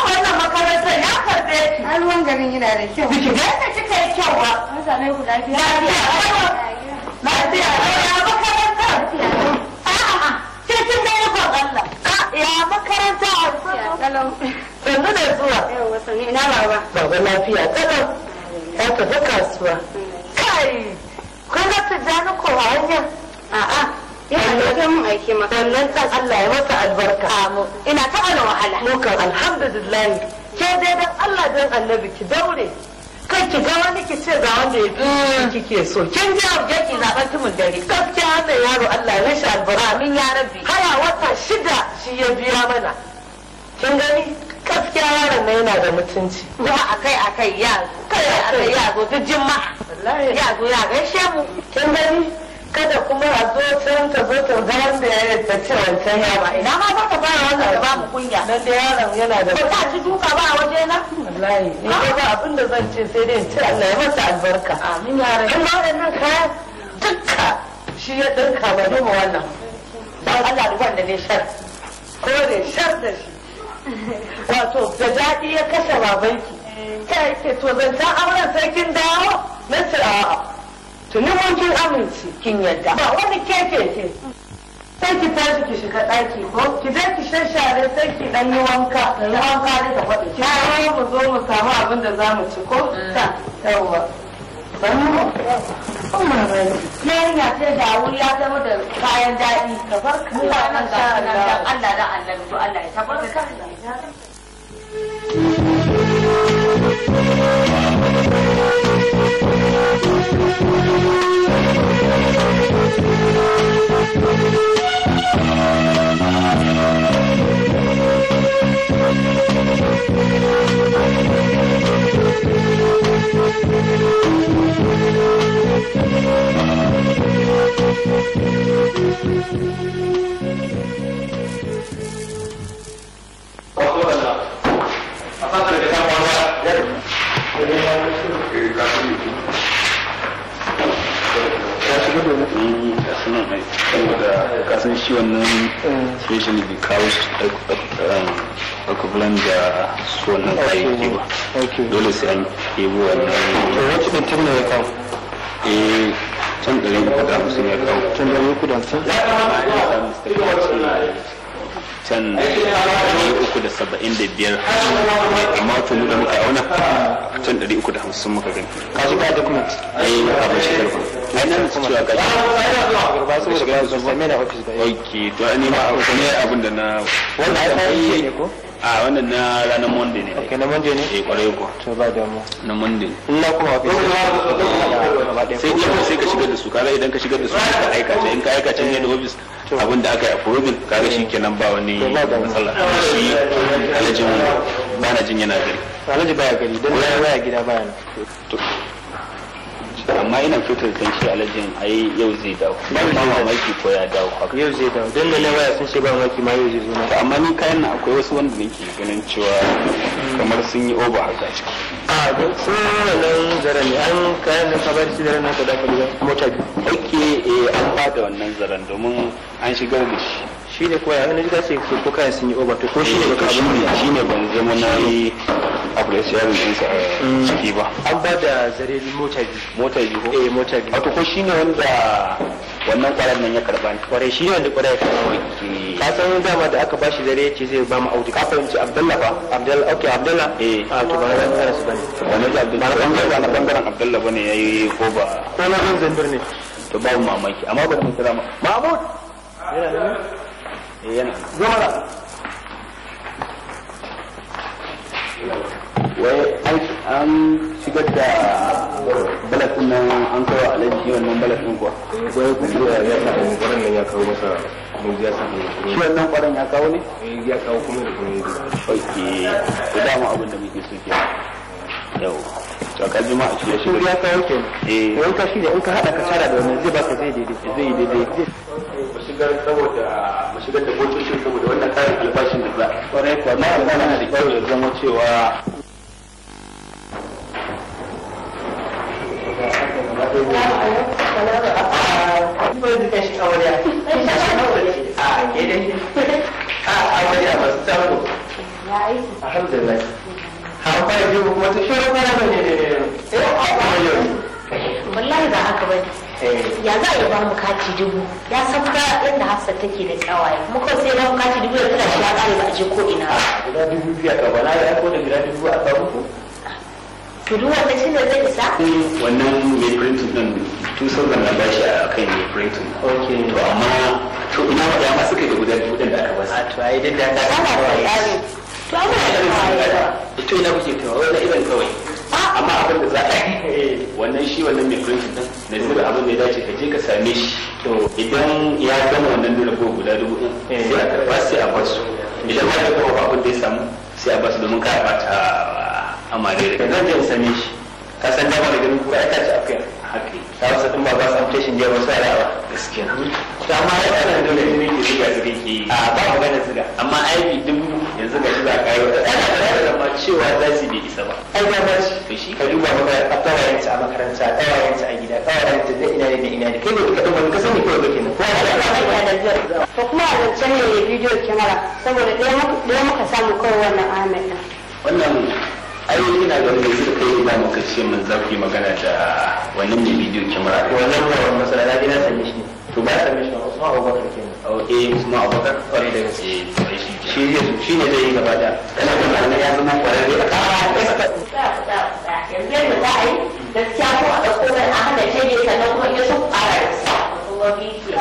Wannan makarantar ya karɓe ki. Ai ruwan garin yana da kyau. Biki ga yadda kika yi kyau ba. An same ku lafiya. Lafiya. Lafiya. Ya makarantar. A'a. Ke kin ga ikon Allah. Ya makaranta. Kalau. Sannu da zuwa. Yawwa sannu ina baba. Baba lafiya kalau. Ya tafi kasuwa. Kai. Kun ga Tijjani ko a hanya? A'a. Yana da mun aike maka. Sannan kan Allah ya masa albarka. Amu. Ina ta wani wahala. Mu kan alhamdulillah. Ke dai dan Allah dan Annabi ki daure. Kai ki ga wani ki ce ga wanda ya fi kike so. Kin ji abu Yake zaɓen tumun dare. Gaskiya wannan yaro Allah ya mishi albarka. Amin ya rabbi. Haya wata 6 shi ya biya mana. Kin gani? Gaskiya yaron nan yana da mutunci. Kuma akai akai ya zo. Kai akai ya zo duk juma'a. Wallahi. Ya zo ya gaishe mu. Kin gani? Kada kuma a zo can ta zo ta ga wanda ya ta ce wancan ya ba. Ina ma za ka fara wannan da bamu kunya. Dan da yaron yana da Ba ta ci duka ba a waje na. Wallahi ni dai ba abin da zan ce sai dai in ce Allah ya masa albarka. Amin ya rabbi. Kuma waɗannan kayan dukka shi ya ɗinka ba Duba wannan. Dan Allah da wanda ne shar. kore shar da shi. Wato da daɗi ya kashe babanki. Ta yake to zancen auren sai kin dawo na ce a'a. Tuni mun kin amince. Kin yadda. Ba wani keke ke. Sai ki tashi ki shiga ɗaki ko ki je ki shashare sai ki ɗan yi wanka. Yi wanka ne ka faɗi. Ki dawo mu zo mu samu abin da za mu ci ko? Ta yawwa. Sannu. Yarinya ce da wuri ya zama da kayan daɗi. Tabarka. Mu nan ga nan dan Allah da Annabi to Allah ya tabbata. Saboda kasan shi wannan specially bai kawo su equivalent da su wannan kayayyaki ba, dole sai an ɗebo wannan. Wacce ɗin tun ne ya kawo? Eh, can 350 ya kawo. Can 350? Can 375, amma to mu da muka auna can 350 muka gani. Ka shiga document? Eh, abin shigar ba ai nan su cewa gashi Ba saboda ba su same na office ba. Ok, to ni ma abu ne abin da na Wannan ai kayan ne ko? A wannan na ranar Monday ne. Ok, na Monday ne? Eh, kwarai ko. To ba damuwa. Na Monday. In na kuma office sai iya sai ka shigar da su, kaga idan ka shigar da su ka aika ta, in ka aika can ne da office abin da aka yi approving, kaga shikenan ba wani matsala. Shi alhajin ba na jin yana gari. Alhaji baya gari, don ya baya gida baya nan. To Amma ina kyautar san shi alhajin ai yau zai dawo. Ba ma mamaki ko ya dawo haka. Yau zai dawo. Dan da na waya sun ce ba mamaki ma yau zai zo na. Amma ni kayan nan akwai wasu wanda nake ganin cewa kamar sun yi over haka ciki. A don sun wannan zaren ne an kayan nan ka bari shi zaren nan ka dafa gidan mota biyu. Ok, eh an ba da wannan zaren domin an shigar da shi. Shi ne kuwa yana ji ce ko kayan sun yi over to ko shi ne baka shi ne shi ne ban zama na yi appreciation ɗinsa a ciki ba. An ba da zare mota biyu. Mota biyu ko? Eh mota biyu. Wato ko shi ne wanda wannan kwaran nan ya karba ne. Kwarai shi ne wanda kwarai ya karba. Ka san dama da aka bashi zare yace zai ba mu auduga. Ka fahimci Abdullah fa? Abdullah okay Abdullah. Eh. A to ba na bangaren su bane. Wannan da Abdullah ba na bangaren Abdullah bane yayi ko ba. Ko na zan zandir ne. To babu mamaki amma ba mu kira ma. Mahmud. Yana nan? Eh yana. Zo mana. Wai an shigar da balafin nan an kawo alaji wannan balafin kuwa. Wai kuma ya sa kwaran nan ya kawo masa mun ya sa Shi wannan kwaran ya kawo ne? Eh ya kawo kuma da kuma Ok, to dama abin da muke so ke. Yau. To ka ji ma a shi ya shigar. Ya kawo kenan. Eh. In ka shirya in ka hada ka tara da wannan zai baka zai daidai. Zai daidai. Mu shigar saboda mu shigar da motocin saboda wannan karin albashin da za. Kwarai kuwa na yana da kyau ya zama cewa Wallahi ba haka bane. Ya za a yi ba mu kati 1000 ya san ba yadda Hafsat take da kawaye kuma kawai sai ba mu kati 1000 da tana shi ya kare ba a je ko ina ba. Guda 2000 a gaba na ya ko da guda 2000 a kawo muku. To duk wannan shine zai isa? Wannan mai printing din 2000 na bashi a kan mai printing. Okay. To amma to ina ma ya ma suka da guda 1000 din da aka basu. A to ai duk da haka. Ana da To ana da kawaye. To ina kuke kaiwa wannan irin kawai. Amma abin da za a yi wannan shi wannan mai printing din na zira abin da ya dace ka je ka same shi. To idan ya gama wannan dole ko guda 1000 din sai a karba sai a basu. Idan ba ya gama ba abin da ya samu sai a basu domin ka bata amare da zan je in same shi. Ka san dama da ganin kura ita ce akuya. Haka. Ta wasu din ba ba su amfashin jiya wasu yara ba. Gaskiya. To amma ya kana dole ne ke ziga ziga ke yi. A ba magana ziga. Amma aiki 1000 yanzu ga shi za ka yi wata ɗaya da ma cewa za su bai isa ba. Ai ba ba shi. To shi Ka duba maka ƙawayenta a makaranta, ƙawayenta a gida, ƙawayenta na ina ne na ina ne. Kai ne duka ɗin wani ka sani kawai kake nan. Ko To kuma a zancen ne ya bidiyo kyamara saboda ɗaya muka samu kawai wannan Ahmed ɗin. Wannan ai ina ganin da suka kai da muka ce mun za ku yi magana da wannan mai bidiyo kyamara. Wannan ba wani matsala na je na same shi ne. To ba same shi ba Usman Abubakar kenan. Eh Usman Abubakar. Kwarai da gaske. Eh to ai shi ke. Shi zai shi ne zai yi gaba da. Kana ganin wannan ya zama kwararre a Yanzu yadda za a yi gaskiya ko a ɗauko mai a hana ce ne sannan kuma in sun fara da sa. Kuma bidiyo.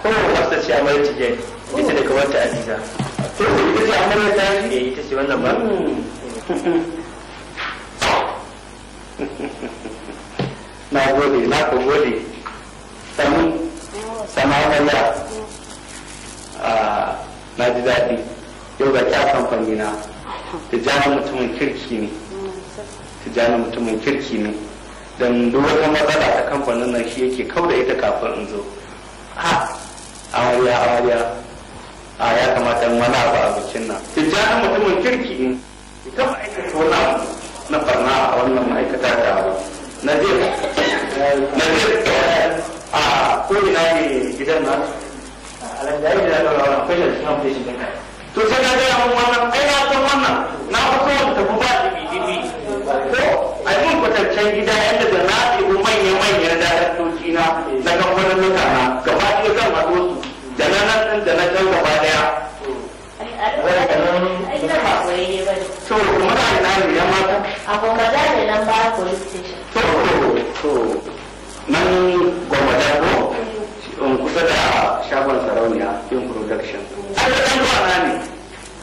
Ko Hafsa ce amarya Tijjani, ita da kawarta Aziza. To ita ce amarya ta yi? Eh ita ce wannan ba. Na gode, na ku gode. Sanu, sama amarya. Na ji daɗi. Yau ga kya kamfani na. Tijjani mutumin kirki ne. Tijjani mutumin kirki ne. Don duk wata matsala ta kamfanin nan shi yake kau da ita kafin in zo. Ha, amarya amarya. A ya kamata in wani abu a bikin nan. Tijjani mutumin kirki ne. Ita ma'aikata wani abu na barna a wannan ma'aikata ta ba. Nazir, Nazir, a ko ina ne gidan nan? Alhaji ai da ɗaura wannan akwai shi cikin amfani shi ɗinka. To sai ka gaya mun wannan, ai na san wannan, na fi so in tafi ba dibi-dibi. Ko a yi mun kwatancen gida yadda da na ɗebi manya-manyan daraktoci na na kamfanin na gaba ɗaya zan haɗo su da na nan ɗin da na can gaba ɗaya. Ai gidan ba koyayye ba ne. To kuma na ina ne ya mata? A Gwammaja ne nan ba police station. To to nan Gwammaja ko? Kusa da shagon sarauniya yin production. Ai da ɗan kwana ne.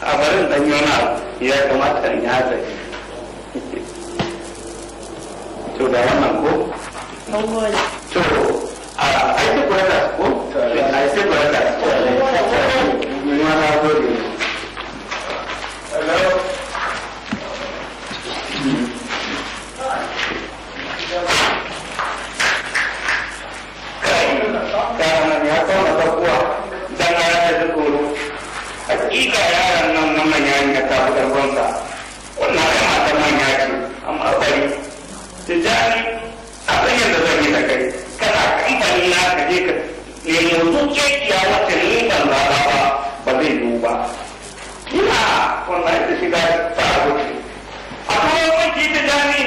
A barin ɗan yana ya kamata in yi hatsari. To da wannan ko? To a Ai sai ku raka ko? Ai sai ku raka. Ni ma na gode. Hello. Yaran ya kawo tsakuwa dan ya ta tsoro. Hakika yaran nan wannan yayin ya tafi karfansa. Wannan ai matar manya ce, amma bari. Tijjani, abin yadda zan yi da kai, kana kamfani na ka je ka nemo zuciya wacce ni ban zaɓa ba, ba zai yiwu ba. Ina wannan ita shiga ta wuce. Akwai wanki Tijjani.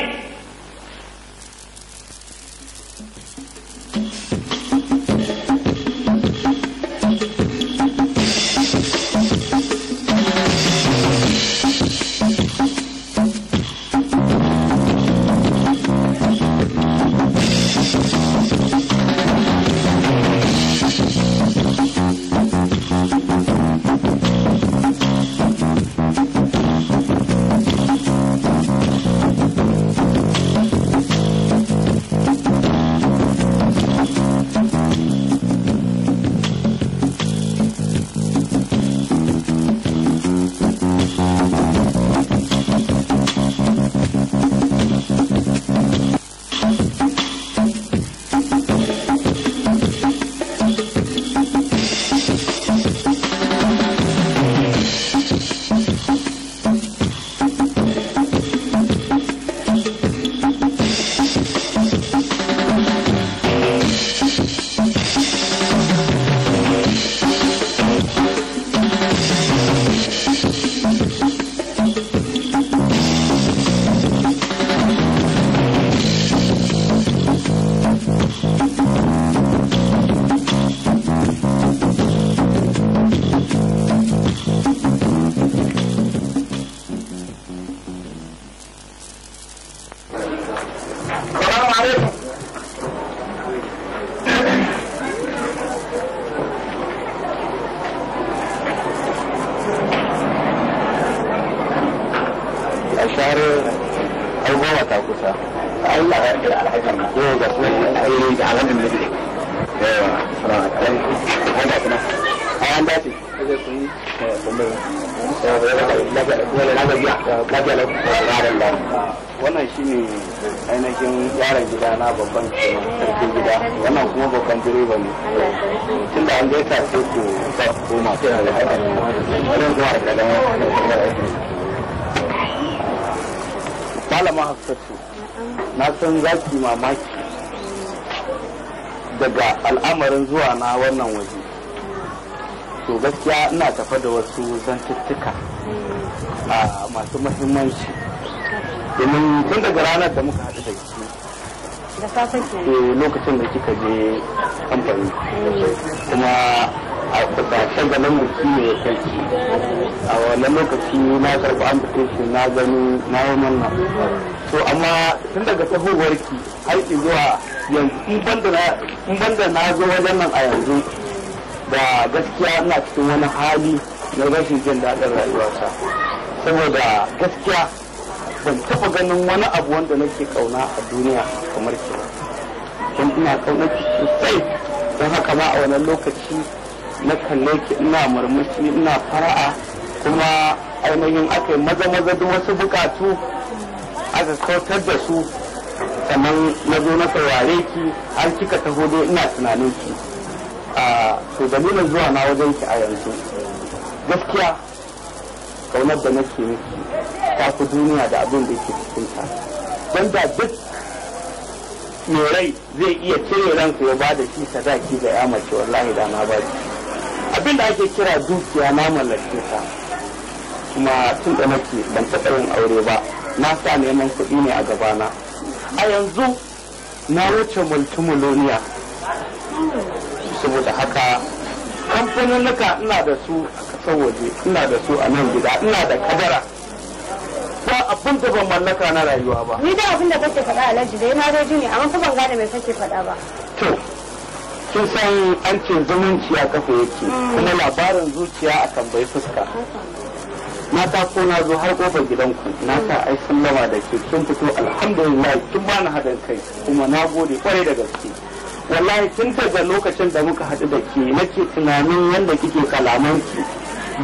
Wannan shine ainihin yaron gida na babban sarkin gida, wannan kuma babban direba ne. Tun da an gaisa sai ku za ku koma. Malama Hafsatu, na san za ki mamaki daga al'amarin zuwa na wannan waje. To gaskiya ina tafa da wasu zantuttuka masu muhimmanci. Domin tun daga ranar da muka haɗu da ke Da safe ke. Lokacin da kika je kamfani kuma a kusa shagalin biki ne ya kai ki. A wannan lokaci na karɓi invitation, na gani na yi murna. To amma tun daga tahowarki har zuwa yanzu, in banda na zo wajen nan a yanzu, da gaskiya ina cikin wani hali na rashin jin daɗin rayuwata, saboda gaskiya ban taɓa ganin wani abu wanda nake ƙauna a duniya kamar ki ba. Don ina ƙaunar ki sosai, don haka ma a wannan lokaci na kalle ki ina murmushi ina fara'a, kuma ainihin aka yi maza maza duk wasu bukatu aka kautar da su, sannan na zo na saurare ki har kika taho dai ina tunanin ki. To dalilin zuwa na wajen ki a yanzu, gaskiya kaunar da nake miki ta fi duniya da abin da yake cikinta. Don da duk mai rai zai iya cire ransa ya bada shi sadaki ga ya mace, wallahi da na baki. Abin da ake kira dukiya na mallake ta, kuma tun da nake ban taɓa yin aure ba, na sa neman kuɗi ne a gabana. A yanzu na wuce multimiloniya, saboda haka kamfanonuka ina da su a ƙasar waje, ina da su a nan gida, ina da kadara, ba abin da ban mallaka na rayuwa ba. Ni da abin da kake faɗa Alhaji dai na dai ji ne, amma fa ban gane me kake faɗa ba. To kin san an ce zumunci a kafa yake, kuma labarin zuciya a tambayi fuska. Na ta ko na zo har kofar gidanku na sa ai sallama da ke, kin fito alhamdulillah, kin bani haɗin kai kuma na gode kwarai da gaske. Wallahi tun daga lokacin da muka haɗu da ke nake tunanin yadda kike kalamanki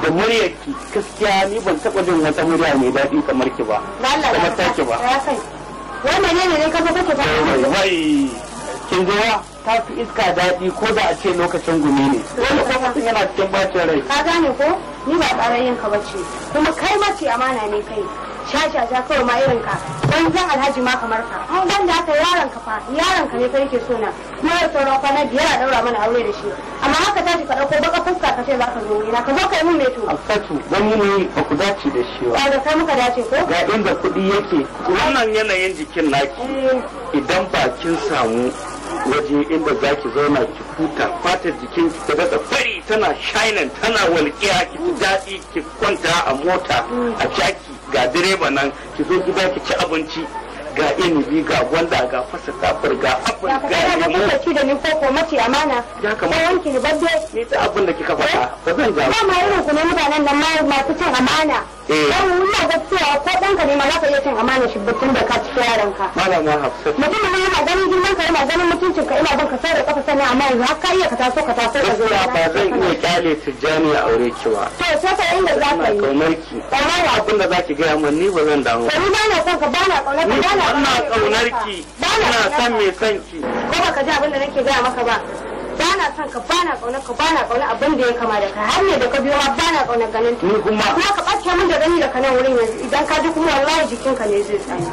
da muryarki, gaskiya ni ban taɓa jin wata murya mai daɗi kamar ki ba. Kamar taki ba. Wannan ne ka zo kake ba. Wai kin ga ta fi iska daɗi ko da a ce lokacin gumi ne. Wani ko mutum yana cikin bacin rai. Ka gane ko? Ni ba tsarayin ka bace. Kuma kai mace amana ne kai. Sha-sha-sha kawai ma irin ka. Banzan alhaji ma kamar ka. An ban da haka yaron ka fa, yaron ka ne fa yake so na. Kuma yau sauran kwana 5 a daura mana aure da shi. Amma haka tashi ka dauko baka fuska ka ce za ka zo wurina. Ka zo ka yi mun meto. Hafsatu, gani ne ba ku dace da shi ba. Ba da kai muka dace ko? Ga inda kuɗi yake. Wannan yanayin jikin naki idan ba kin samu waje inda za ki zauna ki huta, fatar jikin ki ta daɗa fari tana shining tana walƙiya, ki ji daɗi, ki kwanta a mota a jaki, ga direba nan, ki zo gida ki ci abinci, ga inibi, ga gwanda, ga fasa kafir, ga apple, ga lemo. Ya ka ci da ni ko ko mace amana. Ya kamata. Ko wanki ni babbe. Ni ta abin da kika faɗa ba zan ja. Ba ma irin ku ne mutanen nan ma masu cin amana. Dan ina ga cewa ko ɗanka ne ma za ka iya cin amana shi batun da ka ci yaron ka. Malama Hafsat. Mutum ne yana ganin girman ka, yana ganin mutuncin ka, ina bin ka sai da kafa sannan, amma yanzu har ka iya ka taso ka taso ka zo. Gaskiya ba zan iya kyale Tijjani ya aure ki ba. To sai ka inda za ka yi. Ina kaunar ki. Amma abin da za ki gaya min ni ba zan damu. To ni ba na son ka, ba na kaunar ka, ba na ina kaunar ki. Ina son mai son ki. Ko baka ji abin da nake gaya maka ba. Ba na son ka, ba na kaunar ka, ba na kaunar abin da ya kama da kai. Har ne da ka biyo ma ba na kaunar ganin ta. Ni kuma. Kuma ka ɓace min da gani da kanan wurin yanzu, idan ka ji kuma wallahi jikinka ne zai tsaya.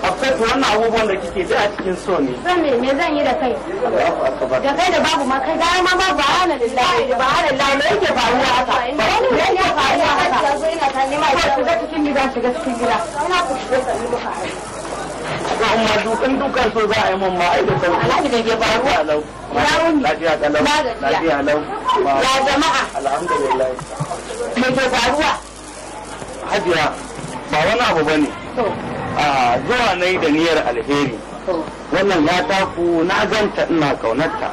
Hafsatu, wannan abubuwan da kike ji a cikin so ne. Zan me me zan yi da kai? Da kai da babu ma kai gara ma babu hana lillahi da ba hana lillahi. Me yake faruwa haka? Me yake faruwa haka? Ina ta nema shiga cikin gida, shiga cikin gida. Ina ku shiga sanni muka haɗu. Amma dukan dukan so za a yi mun ma ai da sauki. Alhaji da ke faruwa. Lafiya kalau. Lafiya lau. Ya jama'a. Alhamdulillah. Me ke faruwa? Hajiya, ba wani abu bane. A zuwa na yi da niyyar alheri. Wannan ya taku na ganta ina kaunarta.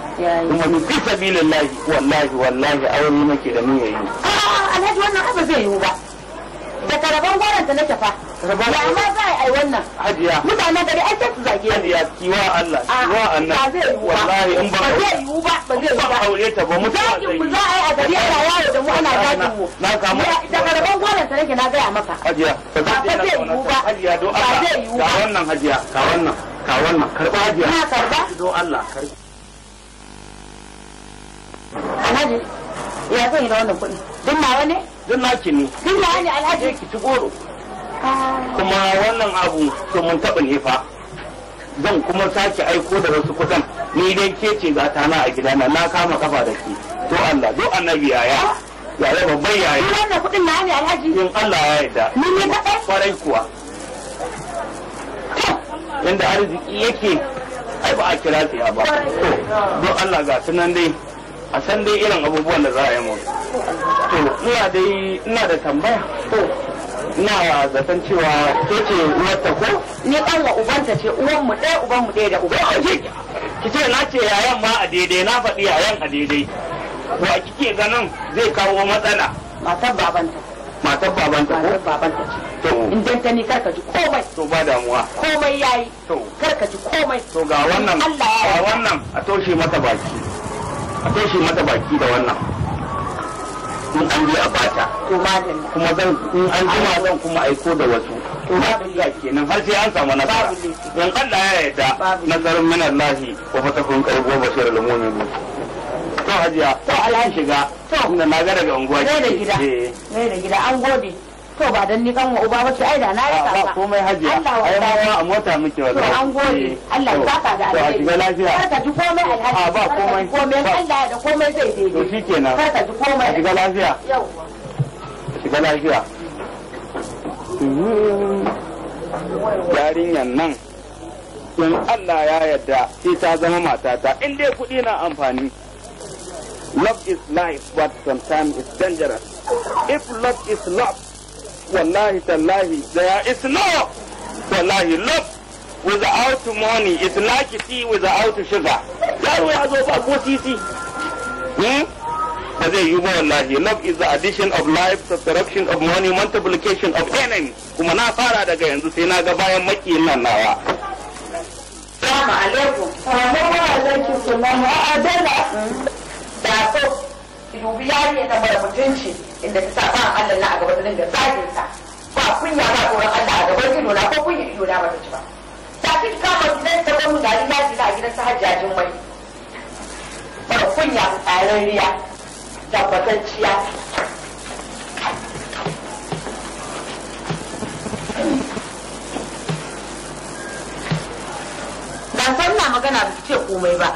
Kuma ni fi sabilillahi wallahi wallahi aure nake da niyyar yi. Alhaji wannan abu zai yiwu ba. Da karaban gwaran ta nake fa. Ya ma za a yi wannan. Hajiya. Mutanen gari ai sai su zage ni. Hajiya kiwa Allah, kiwa Allah. Ba zai yiwu ba. Wallahi in ba zai yiwu ba, ba zai yiwu ba. Aure ta ba mutuwa zagin mu za a yi a gari ana yawo da mu ana zagin mu. Na samu. Da karaban gwaran ta nake na gaya maka. Hajiya, ba zai yiwu ba. Hajiya do Allah. Ba zai yiwu ba. Ga wannan hajiya, ga wannan, ga wannan. Karba hajiya. Na karba. Do Allah, karba. Alhaji, ya zan yi da wannan kuɗi? Duk nawa ne? Duk naki ne. Duk nawa ne Alhaji? Ki ci goro. Kuma wannan abu to mun taɓa ne fa. Zan kuma sake aiko da wasu kuɗin. Ni dai ke ce ga tana a gidana na kama kafa da ke. To Allah, do annabi yaya. Yaya babban yaya. Ni wannan kuɗin nawa ne Alhaji? In Allah ya yarda. Ni ne kaɗai? Kwarai kuwa. Inda arziki yake ai ba a kira tsiya ba. To don Allah ga su nan dai. A san dai irin abubuwan da za a yi mu. To ina dai ina da tambaya. To ina zaton cewa ke ce uwarta ko? Ni kanwa ubanta ce, uwan mu ɗaya uban mu ɗaya da uba. Ki ce na ce yayan ma a daidai, na faɗi yayan a daidai. Wa kike ganin zai kawo matsala? Matar babanta. Matar babanta ko? Matar babanta ce. To in dan ta ni kar ka ji komai. To ba damuwa. Komai yayi. To kar ka ji komai. To ga wannan, ga wannan a toshe mata baki. A toshe mata baki da wannan. In an je a bata. To madalla. Kuma zan in an jima zan kuma aiko da wasu. To madalla kenan har sai an samu nasara. In Allah ya yarda nasarun min Allah wa fatahun qarib wa bashirul mu'minin. To hajiya, to alhaji shiga. To inda na ga daga unguwa. Gai da gida. Gai da gida an gode. To ba dan ni kanwa uba ba ce ai da na rika ba komai hajiya. Ai ma a mota muke wallahi. To an gode. Allah ya saka da alheri. To a shiga lafiya. Kar ka ji komai alhaji. A ba komai. Komai Allah da komai zai daidai. To shikenan. Kar ka ji komai. A shiga lafiya. Yawwa. A shiga lafiya. Yarinyan nan in Allah ya yarda sai ta zama matata in dai kuɗi na amfani. Love is life, but sometimes it's dangerous. If love is love, wallahi tallahi, there is no wallahi love without money is like tea without sugar. Yaro ya zo ba ko titi. Ba zai yi ba wallahi. Love is the addition of life, subtraction of money, multiplication of enemy. Kuma na fara daga yanzu sai na ga bayan makiyin nan nawa. Assalamu alaikum. Wa alaikum salam. A'a dala. Da so ki dubi yarinya na mara mutunci inda ta sa ba Allah na a gaba ta dinga zagin sa. Ba kunya ba tsoron Allah a gaban ido na ko kunya ido na ba ta ci ba. Ta fi kama gidan ta gwamnu gari yaji na a gidan sa hajjajin mai. Mara kunya tsararriya tabbatacciya. Ban san na magana ba ki ce komai ba.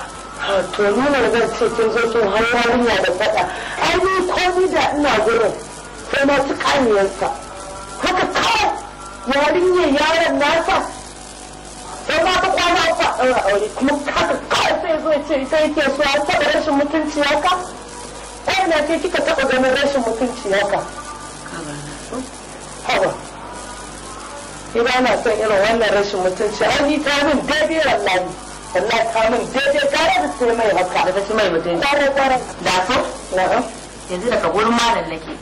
To ni ne zan ce kin zo kin har yarinya da faɗa. Ai ni komai da ina gurin sai na ci kaniyarsa. Haka kawai yarinyar yaron nasa sai ma ta kwana uku a ɗaura aure kuma haka kawai sai zo ce ita yake so an taɓa rashin mutunci haka. Ai na ce kika taɓa ganin rashin mutunci haka. Haba. Ni ba na son irin wannan rashin mutunci ai ni ta min daidai wallahi. Wallahi ta min daidai tare da sai mai haka. Da ta ci mai mutunci. Tare tare. Da so? Na'am. Yanzu daga gurin malam nake.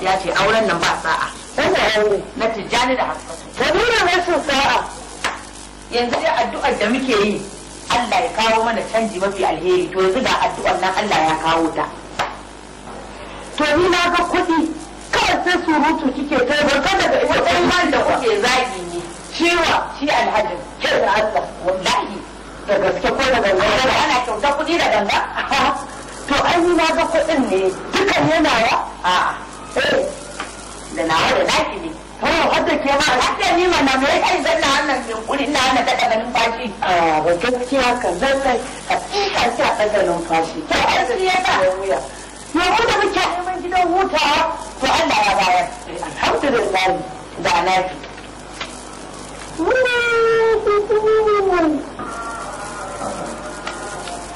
Ya ce auren nan ba sa'a. Wannan aure. Na Tijjani da Hafsatu. Ka nuna rashin sa'a. Yanzu dai addu'ar da muke yi Allah ya kawo mana canji mafi alheri to yanzu ga addu'ar nan Allah ya kawo ta. To ni na ga kuɗi kawai sai surutu kike kai barka daga ita Wannan man da kuke zagi ne. Ciwa Shi alhajin. ke da Allah. Wallahi. Da gaske ko da ganga. Ana kyauta kuɗi da ganga? To ai ni na ga kuɗin ne dukan yana wa? A'a. Eh. Da nawa da naki ne. To har da ke ma Har da ni mana me kai zan na wannan yunkuri ina hana daɗa ganin fashi. A ba gaskiya kan lallai hakika ki a ɗaga numfashi. To ai shi yasa. Wuya. Yau da muke neman gidan hutawa To Allah ya bayar. Alhamdulillah. Da naki.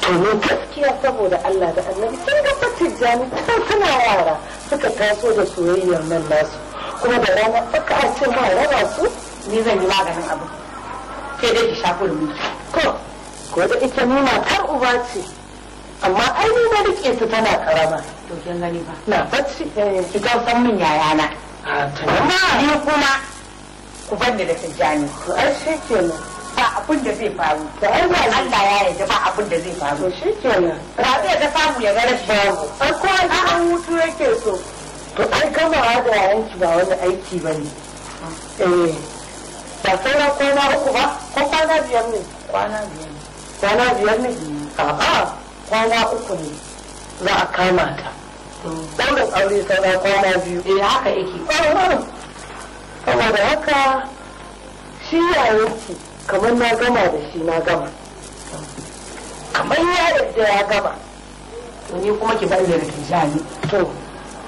To ni gaskiya saboda Allah da Annabi kin ga fa Tijjani tun suna yara suka taso da soyayyar nan nasu kuma da rana tsaka a ce ma raba su Ni zan yi maganin abu. Sai dai ki sha kurmi. ko ko da ita ni matar uba ce amma ai ni na rike ta tana karama To kin gani fa. na bacci Ki san min yayana. A tana Ni kuma ku banni da Tijjani. To ai shi kenan. Ba abin da zai faru. To ai ba Allah ya yarda ba abin da zai faru. To shi kenan. Rabi ga samu ya ga rashi. Babu. Ai ko an hutu yake so. To ai gamawa da yayanki ba wani aiki ba ne. Eh. Ba sauran kwana uku ba ko kwana biyar ne? Kwana biyar. Kwana biyar ne? A'a kwana uku ne za a kama ta. Ɗaurin aure sauran kwana biyu. Eh haka yake. Saboda haka shi yayanki kamar na gama da shi na gama. Kamar ya yadda ya gama. To ni kuma ki bar ni da Tijjani. To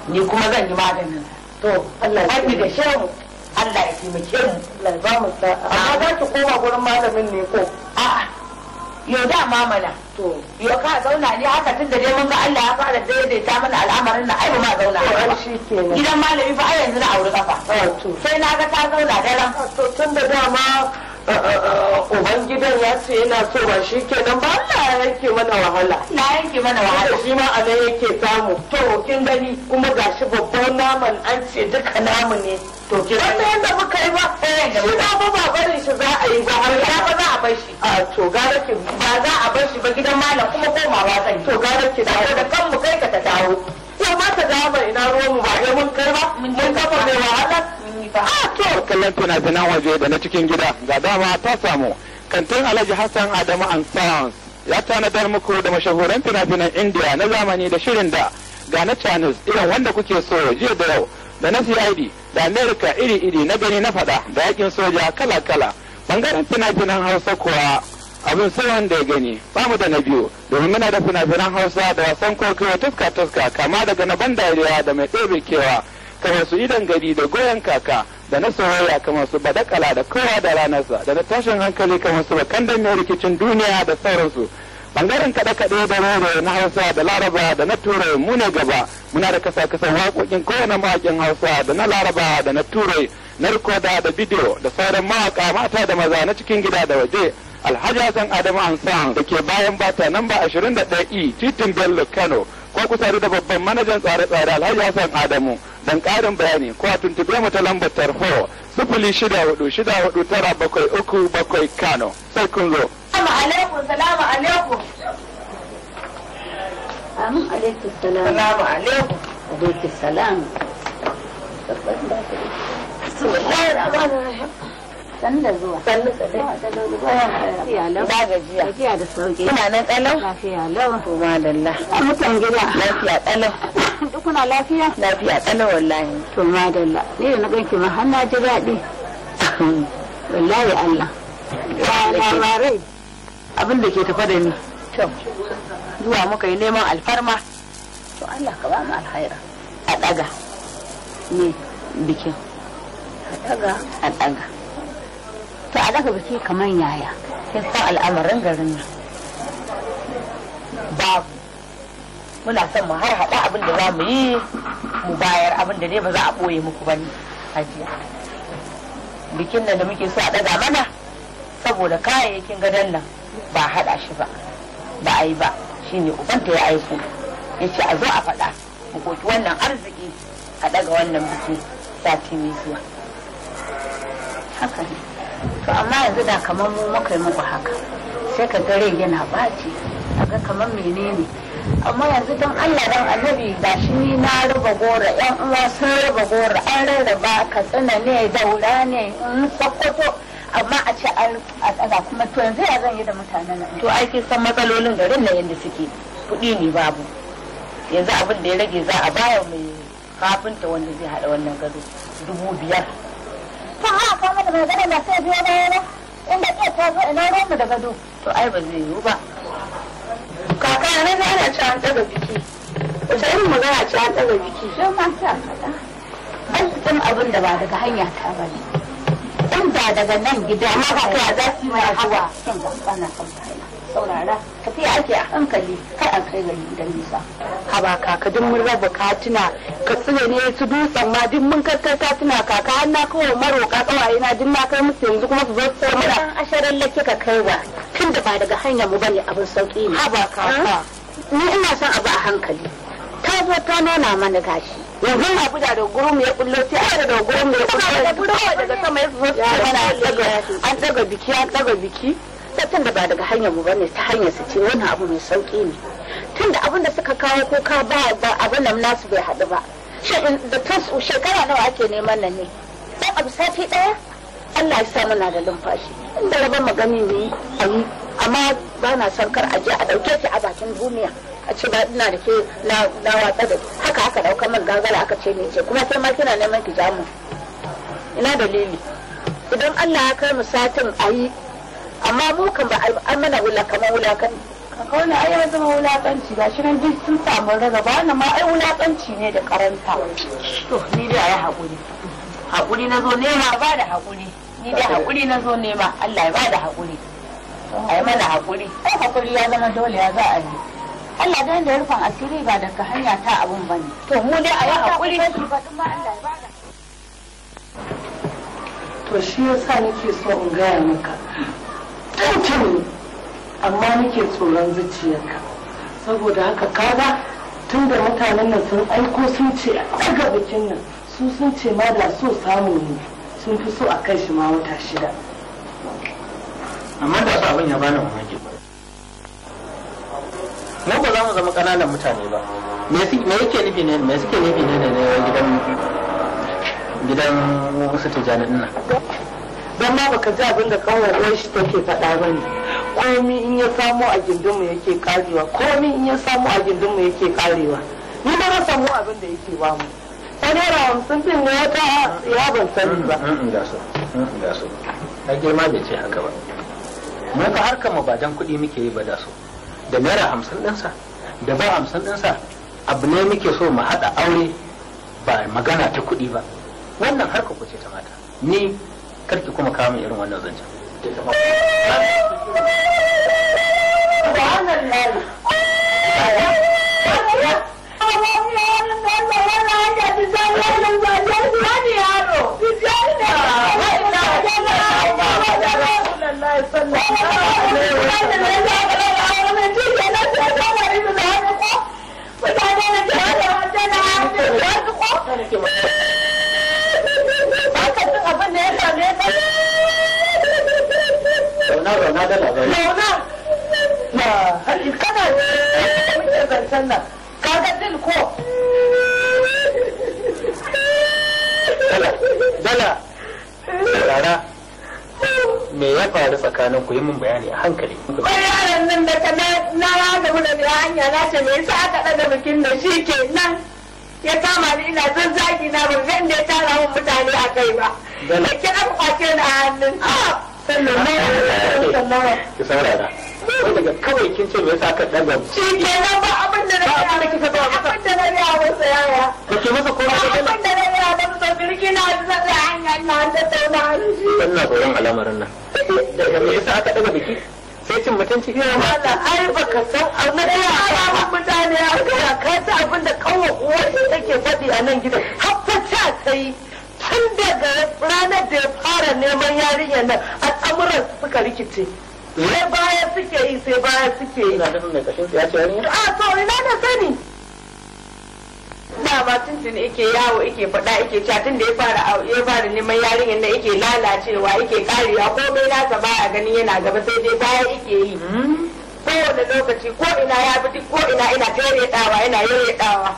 Ni kuma zan yi maganin. to Allah ya Banni da shehu. Allah ya taimake mu. Allah ya ba mu sa'a. Amma za ki koma gurin malamin ne ko? A'a. Yau da ma mana. To Yau ka zauna ne haka tun da dai mun ga Allah ya fara daidaita mana al'amarin nan ai ba ma zauna. To haka ai ba. shi kenan. Gidan malami fa ai yanzu na auri kafa. A to. Sai na ga ta zauna daren. To tun da dama uban gidan ya ce yana so ba shi kenan ba Allah ya yanke mana wahala. Na yanke mana wahala. Shi ma a nan yake samu. To kin gani. Kuma gashi babban naman an ce duka namu ne. To kin Wannan gani. yadda muka yi ba. Eh, yadda Shi muka ma ba ba barin shi za a yi ba har Ya ba za a bar shi. A to gara ki Ba za a bar shi ba gidan malam kuma komawa zan yi. to gara ki dawo. Saboda kan mu kai ka ta dawo. Yau ma ta dawo mai ina ruwan mu ba dai mun kai ba. Mun kafa mai wahala. Mun yi fa. A to. Kallon fina-finan waje da na cikin gida ga dama ta samu kantin Alhaji Hassan Adamu and Sons ya tanadar muku da mashahuran fina-finan India na zamani da shirin da ga na Chinese irin wanda kuke so jiya da yau da na CID da America iri-iri na gani na fada da yakin soja kala-kala bangaren fina-finan Hausa kuwa abin sai wanda ya gani ba mu da na biyu domin muna da fina-finan Hausa da wasan kwaikwayo tuska-tuska kama daga na ban dariya da mai ɗebe kewa kamar su idan gari da goyon kaka da na soyayya kamar su badakala da kowa da ranarsa da na tashin hankali kamar su bakan mai rikicin duniya da sauransu bangaren kaɗe-kaɗe da roro na hausa da laraba da na turai mu ne gaba muna da kasa-kasan waƙoƙin kowane mawaƙin hausa da na laraba da na turai na rikoda da bidiyo da sauran mawaƙa mata da maza na cikin gida da waje Alhaji Hassan Adamu Ansan da ke bayan bata namba 21E titin Bello Kano ko ku sadu da babban manajan tsare-tsare Alhaji Hassan Adamu don ƙarin bayani ko a tuntube mu ta lambar tarho 06464973 Kano sai kun zo. Salamu alaikum, salamu alaikum. Amin alaikum salam. Salamu alaikum. Alaikum salam. Sannu da zuwa. Sannu ka dai. Lafiya lau. Ba gajiya. Gajiya da sauki. Ina nan kalau? Lafiya lau. To madalla. Mutan gida. Lafiya kalau. Duk kuna lafiya? Lafiya kalau wallahi. To madalla. Ni da na ganki ma har na ji daɗi. Wallahi Allah. Ya labarai. Abin da ke tafa da ni. To. Zuwa muka yi neman alfarma. To Allah ka ba mu alhaira. A ɗaga. Ne. Bikin. A ɗaga. A ɗaga. To a daga biki kamar yaya? Kin san al'amarin garin nan. Babu. Muna son mu har haɗa abin da za mu yi mu bayar abin da dai ba za a ɓoye muku ba ne hajiya. Bikin nan da muke so a ɗaga mana saboda kayayyakin gadon nan ba a haɗa shi ba. Ba a yi ba shine ubanta ya aiko. Ya ce a zo a faɗa mu koki wannan arziki a ɗaga wannan biki sati mai zuwa. Haka ne. To amma yanzu da kamar mu muka yi muku haka sai ka ga rai yana ɓaci a ga kamar menene amma yanzu don Allah dan annabi ga shi ni na raba gora yan uwa sun raba gora an rarraba Katsina ne Daura ne in Sokoto amma a ce an a ɗaga kuma to yanzu ya zan yi da mutanen nan. To ai kin san matsalolin garin nan yadda suke kuɗi ne babu. Yanzu abin da ya rage za a baya mai kafinta wanda zai haɗa wannan gado 5,000. To ha ka mana mai gado na sai biyo baya ba inda ke ta zo ina ruwan mu da gado. To ai ba zai yiwu ba. Kaka na ga ana ci an ɗaga biki. Wace irin magana ce an ɗaga biki? Sai ma ta faɗa. An abin da ba daga hanya ta ba ne. In ba daga nan gida Amma kaka za su yi mana zuwa. Kin ga bana son kaina. Saurara tafiya ake a hankali kar an kai gari gidan nisa. Haba kaka duk mun raba katina Katsina ne su dutsen ma duk mun karkar katina kaka har na kawo maroka kawaye na duk na kai musu yanzu kuma su zo su sayar mana. Dan asharar la kika kaiwa tun da ba daga hanyar mu bane abin sauki ne. Haba kaka. Ni ina son abu a hankali. Ta zo ta nuna mana gashi. Yanzu na buda da gurum ya kullo sai aka da gurum ya kullo kawai daga sama ya zo su mana an daga biki an daga biki. Tun da ba daga hanyar mu bane ta hanyar su ce wannan abu mai sauki ne. Tun da abin da suka kawo kuka ba abin nan nasu bai haɗu ba. Da tun shekara nawa ake neman nan ne? Dan abu sati ɗaya? Allah ya sa muna da lumfashi. Inda rabon magani ne a yi amma ba na son kar a je a ɗauke ki a bakin duniya. A ce ba ina da ke na watsa da haka aka ɗauka min gagara aka ce ni ce kuma sai ma kina neman ki ja mu. Ina dalili? Idan Allah ya kai mu satin a yi amma mu kan ba an mana kamar wulakan. Kaka wani ai ya zama wulakanci gashi nan duk sun samu rarraba wannan ma ai wulakanci ne da karanta. To ni dai ayi haƙuri. Haƙuri na zo nema ba da haƙuri. Ni dai haƙuri na zo nema Allah ya ba da haƙuri. Ai mana haƙuri. Ai haƙuri ya zama dole ya za a yi. Allah dan da rufin asiri ba daga hanya ta abun bane. To mu dai ayi haƙuri. To shi yasa nake so in gaya maka. Tuntuni amma nake tsoron zuciyarka saboda haka kaga tun da mutanen nan sun aiko sun ce a ɗaga bikin nan su sun ce ma da so samu ne sun fi so a kai shi ma wata 6. Amma da su abin ya bani mamaki ba. Mu ba za mu zama ƙananan mutane ba. Me yake nufi ne me suke nufi ne da gidan gidan wasu Tijjani ɗin nan? Don ma baka ji abin da kanwar uwar shi take faɗa ba ne. Komi in ya samu a gindinmu yake karewa, komi in ya samu a gindinmu yake karewa. Ni ba na samu abin da yake ba mu. Ta ₦50 ɗin ne wata ya ban sani ba. Da so, da so. Ai girma bai ce haka ba. Mu fa harkar mu ba dan kuɗi muke yi ba da so. Da ₦50 ɗinsa, da ba 50 ɗinsa, abu ne muke so mu haɗa aure ba magana ta kuɗi ba. Wannan harkar ku ce ta mata. Ni karki kuma kawo min irin wannan zancen. Zauna zauna da labari. Zauna. Kaga dil ko? Dala, dala, rara, me ya faru tsakanin ku yi min bayani a hankali. Wai yaron nan da na gamu da ni hanya na ce me yasa aka ɗaga bikin nan shi ke nan. Ya kama ni ina zazzagi na ban ga inda ya tara mun mutane a kai ba. Da ke aka kwace ni a hannun. Sallallahu Ki saurara. Wai daga kawai kin ce me yasa aka ɗaga. Shi ke nan ba abin da na gaya masa. Ba abin da na gaya masa yaya. Ba ke masa komai ba. Abin da na gaya masa to birki na zan hanya ina tattauna da shi. Ina tsoron al'amarin nan. Daga me yasa aka ɗaga biki? Sai cin mutunci ina ma. Allah ai baka san abin da ya mutane a kai ka san abin da kawo uwarsa take faɗi a nan gidan har fa ta ta yi tun daga ranar da ya fara neman yarinyar nan al'amuran suka rikice. Sai baya suke yi sai baya suke yi. Ina nufin mai kashin ya ce yarinya? A to ina na sani. Dama tuntuni yake yawo yake faɗa yake cewa tun da ya fara neman yarinyar nan yake lalacewa yake karewa komai nasa baya ganin yana gaba sai dai baya yake yi. Kowane lokaci ko ina ya bi ko ina ina ta yaryaɗawa ina yaryaɗawa.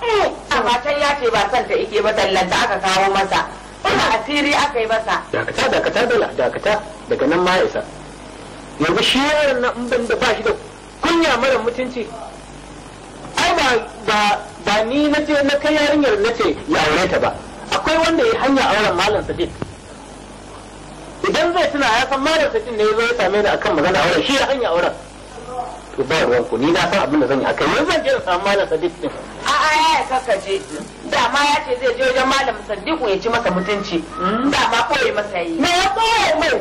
Amma can ya ce ba son ta yake ba tallanta aka kawo masa. Ina asiri aka yi masa. Dakata dakata dala dakata daga nan ma ya isa. Yanzu shi yaron nan in ban da ba shi da kunya mara mutunci. Ai ba ni na je na kai yarinyar na ce ya aure ta ba. Akwai wanda ya hanya auren Malam Sadiq. Idan zai tuna ya san Malam Sadiq ne ya zo ya same ni akan magana auren shi ya hanya auren. To ba ruwan ku ni na san abin da zan yi akai yanzu zan je in samu Malam Sadiq din. A'a ya kaka je. Dama ya ce zai je wajen Malam Sadiq ya ci masa mutunci. Dama koyi masa yi. Me ya koyi mai?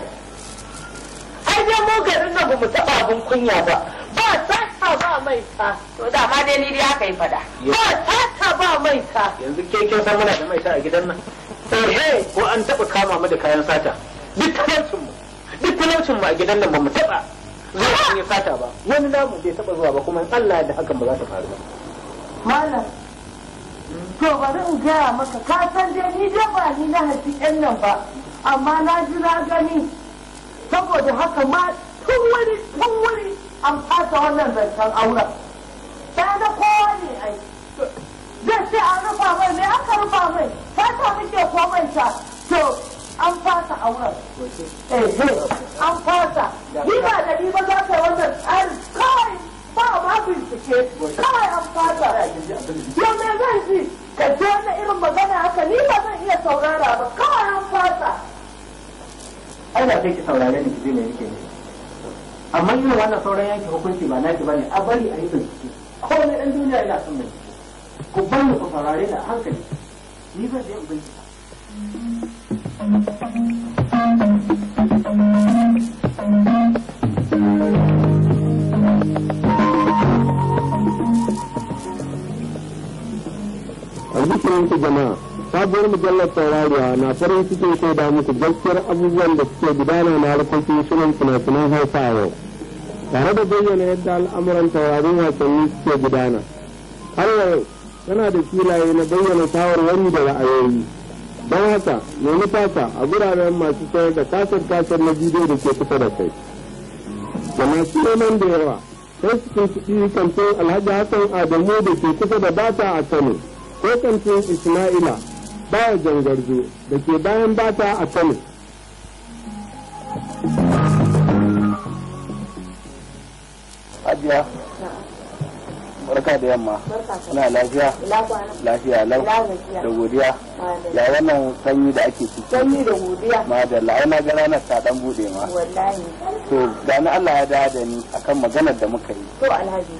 Ai dai mu garin nan ba mu taɓa abin kunya ba. Ba sata ba mai ta. To dama dai ni dai aka yi fada. Ba sata ba mai ta. Yanzu ke kin san muna da mai ta a gidan nan. Eh ko an taɓa kama mu da kayan sata. Duk talaucin mu. Duk talaucin mu a gidan nan ba mu taɓa zuwa an yi sata ba. Wani namu bai taɓa zuwa ba kuma in Allah da hakan ba za ta faru ba. Malam. To bari in gaya maka ka san dai ni dai ba ni na haifi ƴan nan ba amma na ji na gani saboda haka ma tun wuri an fasa wannan zancen auren. Ta na kowa ne ai. Zai ce an rufa mai me aka rufa mai fata muke komai ta to an fasa auren. Eh an fasa. Ni ba da ni ba za ka wannan tsarin kawai ba ma bincike kawai an fasa. Yau me zan ji ka ji wannan irin magana haka ni ba zan iya saurara ba kawai an fasa. Ai da sai ki saurare ni ki ji me nake nufi. Amma irin wannan sauran yanke hukunci ba naki bane a bari a yi bincike. Kowane ɗan duniya ina son bincike. Ku bar ni ku saurare ni a hankali. Ni zan je in bincika. Albishirin jama'a, sabuwar mujallar taurariya na farin cikin shaida muku gaskiyar abubuwan da suke gudana na harkokin shirin fina-finan Hausa a yau. Tare da bayyana yadda al'amuran taurarin wasanni suke gudana. Har yau, tana da filaye na bayyana shawarwari da ra'ayoyi. Don haka, nemi taka a guraren masu sayar da kasar-kasar na bidiyo da ke kusa da kai. Da masu neman da yawa, sai su tuntuɓi kantin Alhaji Hassan Adamu da ke kusa da Bata a Kano. Ko kantin Ismaila baya jangarzo da ke bayan Bata a Kano. Hajiya. Barka da yamma. Ina lafiya. Lafiya lau. Da godiya. Ya wannan sanyi da ake ciki. Sanyi da godiya. Madalla ai na ga ranar ta dan bude ma. Wallahi. To da ni Allah ya dawo da ni akan maganar da muka yi. To Alhaji.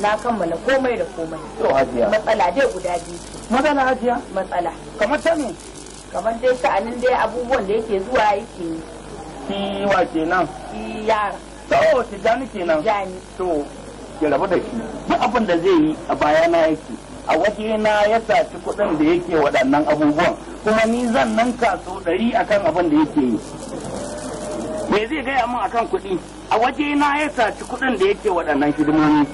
Na kammala komai da komai. To Hajiya. Matsala dai guda biyu ce. Matsala Hajiya? Matsala. Kamar ta me? Kamar dai sha'anin dai abubuwan da yake zuwa yake yi. Shi wa kenan? Shi yara. To Tijjani kenan. Tijjani. To ki rabu da shi. Duk abin da zai yi a bayana yake. A wajena ya saci kuɗin da yake waɗannan abubuwan. Kuma ni zan ninka sau 100 akan abin da yake yi. Me zai gaya min akan kuɗi? A wajena ya saci kuɗin da yake waɗannan hidimomi.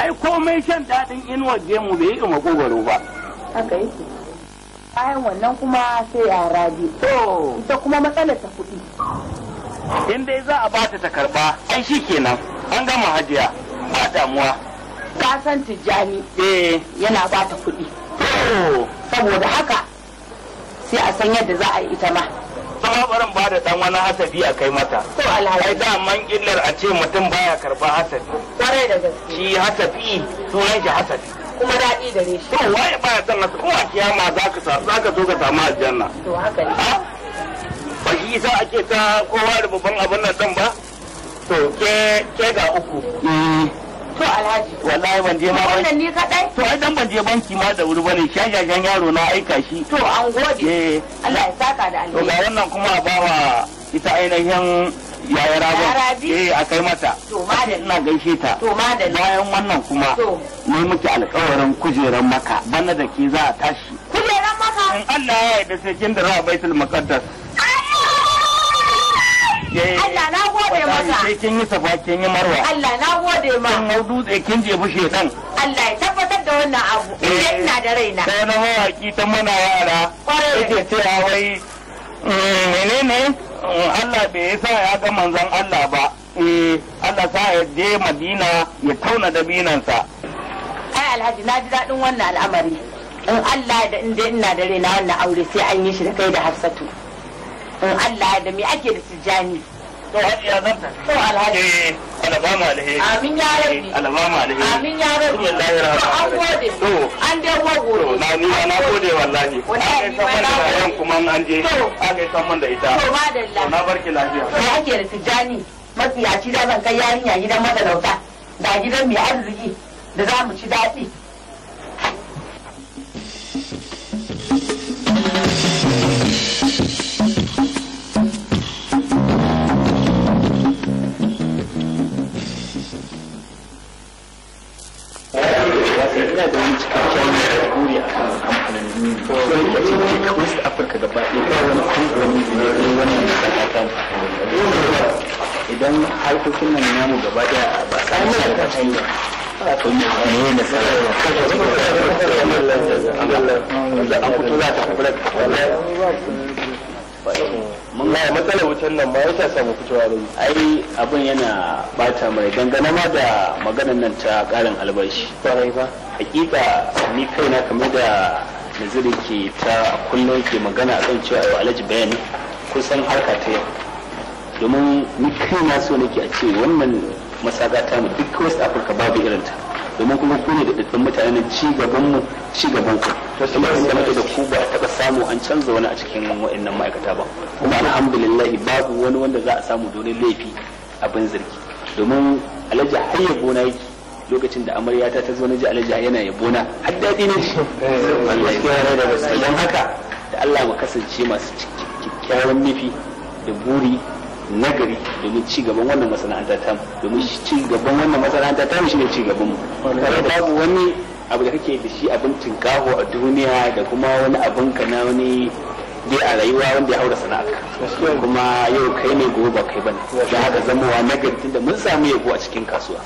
Ai komai shan daɗin inuwar gemu bai yi makogwaro ba. Haka yake. Bayan wannan kuma sai yara biyu. To. Ita kuma matsalar ta kuɗi. In dai za a bata ta karba, ai shi kenan. An gama Hajiya. Ba damuwa. Ka san Tijjani yana ba ta kuɗi. Saboda haka sai a san yadda za a yi ita ma. Sama barin ba da dan wani hasafi a kai mata. To alhaji. Ai daman illar a ce mutum baya karba hasafi. Kwarai da gaske. Shi hasafi sunan shi hasafi. Kuma daɗi gare shi. To waye baya son hasafi kuma kiyama zaka zo ka samu aljanna. To haka ne. Ba shi yasa ake ta kowa da babban abin nan din ba. To ke ga uku. To alhaji. Wallahi ban je ma banki. Wannan ni kadai? To ai dan ban je banki ma da wuri bane shashashan yaro na aika shi. To an gode. Allah ya saka da alheri. To ga wannan kuma a bawa ita ainihin yaya Rabi. A kai mata. To madalla. Ina gaishe ta. To madalla. Bayan wannan kuma. To. Ne miki alƙawarin kujeran maka bana da ke za a tashi. Kujeran maka? In Allah ya yarda sai kin dira Baitul Muqaddas. Allah na gode maka. Sai kin yi safa kin yi marwa. Allah na gode ma. Kin hau dutse kin jefi shedan. Allah ya tabbatar da wannan abu. Idan ina da raina. Sai na mawaki ta muna yara. Yake cewa wai menene Allah bai sa ya ga manzon Allah ba. Allah sa ya je Madina ya tauna dabinansa. Ai Alhaji na ji daɗin wannan al'amari. In Allah da in dai ina da raina wannan aure sai an yi shi da kai da Hafsatu. In Allah da me ake da Tijjani. To hajiya zan tafi. To alhaji. Allah ba mu alheri. Amin ya rabbi. Allah ba mu alheri. Amin ya rabbi. Bismillahir To an gode. To an dai gode. Na ni na gode wallahi. Wallahi ni ma na gode. Kuma an je. Aka yi san man da ita. To madalla. Na barki lafiya. Me ake da Tijjani? Matsiyaci da zan kai yarinya gidan matalauta. Da gidan mai arziki da za mu ci daɗi. Ina da wani cikakken buri a kan kamfanin so ina ce duk West Africa gaba ɗaya ba wani kamfani da ya yi wannan sakata. Idan harkokin nan namu gaba ɗaya ba a samu da hanya to ne ne na sarrafa an fito za ta tafi mun ga matsalar wutan nan ma yasa samu fitowa da ai abin yana bata mai dangane ma da maganar nan ta karin albashi. Kwarai ba. Hakika ni kaina kamar da Naziri ke ta kullum ke magana akan cewa yau alhaji bayani kusan harka ta yau. Domin ni kaina so nake a ce wannan masaka ta mu duk West Africa babu irinta. Domin kuma ku ne da daɗaɗɗun mutanen ci gaban mu ci gaban ku. Kuma da muke da ku ba a taɓa samu an canza wani a cikin waɗannan ma'aikata ba. Kuma alhamdulillah babu wani wanda za a samu domin laifi abin zargi. Domin alhaji har yabo na yake lokacin da amaryata ta zo na ji alhaji yana yabo na har daɗi ne shi. Wallahi don haka da Allah mu kasance masu kyakkyawan nufi da buri nagari domin ci gaban wannan masana'anta ta mu, domin ci gaban wannan masana'anta ta mu shine ci gaban mu. Babu wani abu da kake da shi abin tinkaho a duniya da kuma wani abin ka na wani dai a rayuwa wanda ya haura sana'arka, kuma yau kai ne gobe ba kai bane. Don haka zamowa nagari tunda mun samu yabo a cikin kasuwa,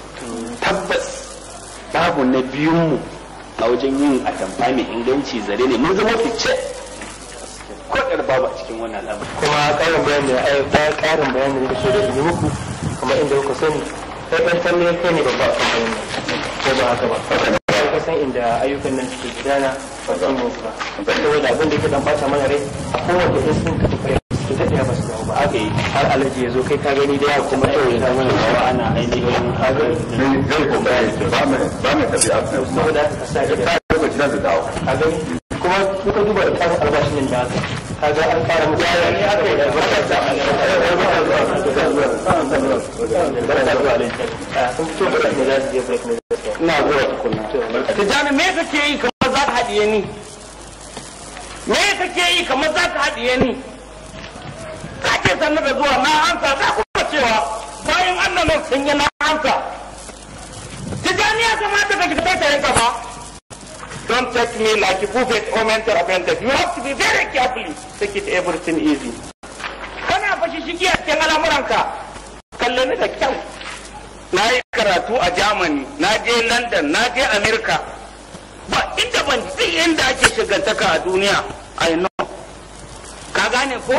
tabbas babu na biyun mu a wajen yin atamfa mai inganci, zare ne mun zama fice kodar babu a cikin wannan al'amari. Kuma ƙarin bayani da ai bayan ƙarin bayani da so da yi muku, kamar inda kuka sani kai ɗan talle kai ne babba a kamfanin nan, ko ba haka ba? Kai ka san inda ayyukan nan suke gudana ba san yanzu ba, saboda abin da yake dan bata mana rai a kowace in sun tafi kai su daɗe ba su dawo ba, aka yi har alhaji ya zo kai ka gani da ya kuma to ya zama da ana ainihin zai ko bayani ba mai ba mai tafi a saboda haka ka sa ido lokaci za su dawo. Ka gani kuma kuka duba da ƙarin albashin nan da aka kaga an ƙara muku yaya ne aka yi da sun fito break ne za su je break ne. Ina zuwa tukunna. Tijjani me kake yi kamar za ka haɗiye ni? Me kake yi kamar za ka haɗiye ni? Ka ce sannu da zuwa na amsa za kuma cewa bayan Allah nan sun yi na amsa. Tijjani ya kamata ka shiga taitayin ka ba. Don't take me like a buffet or mentor offended. You have to be very careful. Take it everything easy. Kana fashi shigi a cikin al'amuranka. Kalle ni da kyau. Na yi karatu a Germany, na je London, na je America. Ba inda ban ji inda ake shigantaka a duniya. I know. Ka gane ko?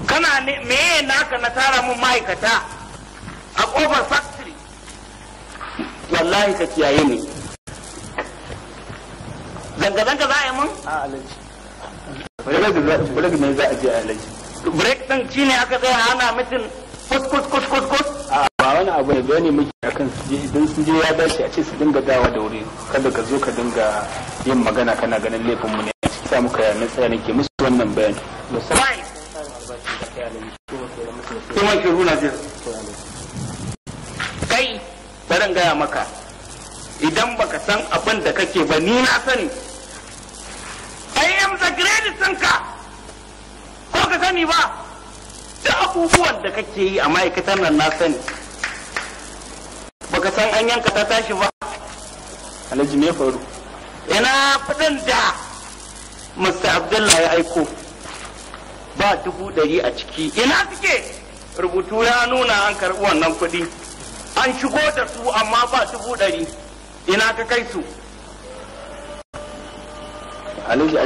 Kana ne meye naka na tara mun ma'aikata a kofar factory. Wallahi ka kiyaye ni. Zanga-zanga za a yi mun? A Alhaji. Break ne za a je Alhaji. Break din shine aka tsaya ana mitin kus kus kus kus kus. A ba wani abu ne bayani muke akan su je, idan sun je ya dace a ce su dinga dawa da wuri, kada ka zo ka dinga yin magana kana ganin laifin mu ne. Sa muka yana tsaya nake musu wannan bayani. Kuma shiru na jin. Kai, bari in gaya maka, idan baka san abin da kake ba ni na sani. I am the greatest ɗinka, ko ka sani ba, da abubuwan da kake yi a ma'aikatan nan na sani. Baka san an yanka ta tashi ba. Alhaji me faru? Ina kudin da Mr. Abdullah ya aiko ba 100,000 a ciki. Ina suke? Rubutu ya nuna an karɓi wannan kuɗi. An shigo da su amma ba 100,000. Ina ka kai su? Alhaji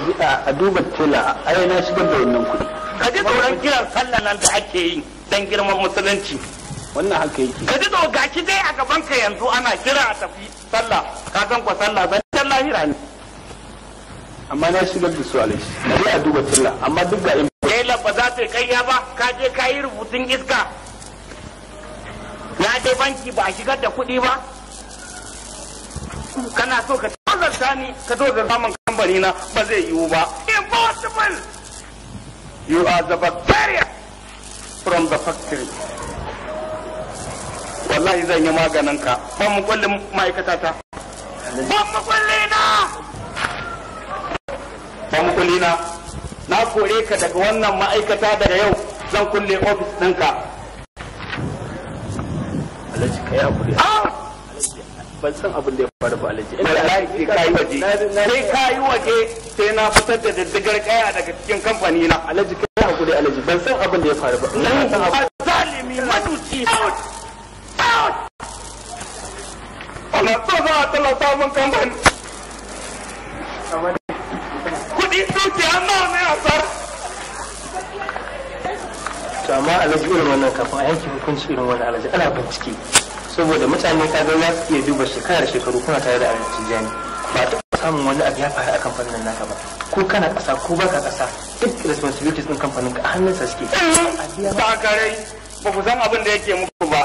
a duba tela, ai na shigar da wannan kuɗi. Ka ji tsoron kiran sallah nan da ake yi dan girman musulunci. Wannan haka yake. Ka ji tsoron gashi dai a gaban ka yanzu ana kira a tafi sallah. Ka san kwa sallah zan lahira ne. Amma na shigar da su Alhaji. Na je a duba tela amma duk ga in. Tela ba za ta yi kaiya ba, ka je ka yi rubutun iska. Na je banki ba a shigar da kuɗi ba. Kana so ka tozarta ni, ka tozarta min kamfani na ba zai yiwu ba. Impossible! You are the bacteria from the factory. Wallahi zan yi maganin ka. Ban mu kullum ma'aikata ta. Ban mu kulli na! Ban mu kulli na. Na kore ka daga wannan ma'aikata daga yau zan kulle ofis ɗinka. Alhaji ka yi hakuri. Ban san abin da ya faru ba Alhaji. Wallahi sai ka yi waje. Sai ka yi waje sai na fitar da diddigar kaya daga cikin kamfani na. Alhaji ka yi hakuri Alhaji ban san abin da ya faru ba. Zalimi maduci. Out! Out! Ana so za a talauta mun kamfani. Kuɗi dukiya nawa ne a tsar. To amma Alhaji irin wannan kafin a yanke hukunci irin wannan Alhaji ana bincike. Saboda mutane ka ga za su iya duba shekara da shekaru kuna tare da Alhaji Tijjani ba a taɓa samun wani abu ya faru a kamfanin naka ba, ko kana ƙasa ko baka ƙasa duk responsibilities ɗin kamfanin ka a hannunsa suke. Sakarai ba ku san abin da yake muku ba.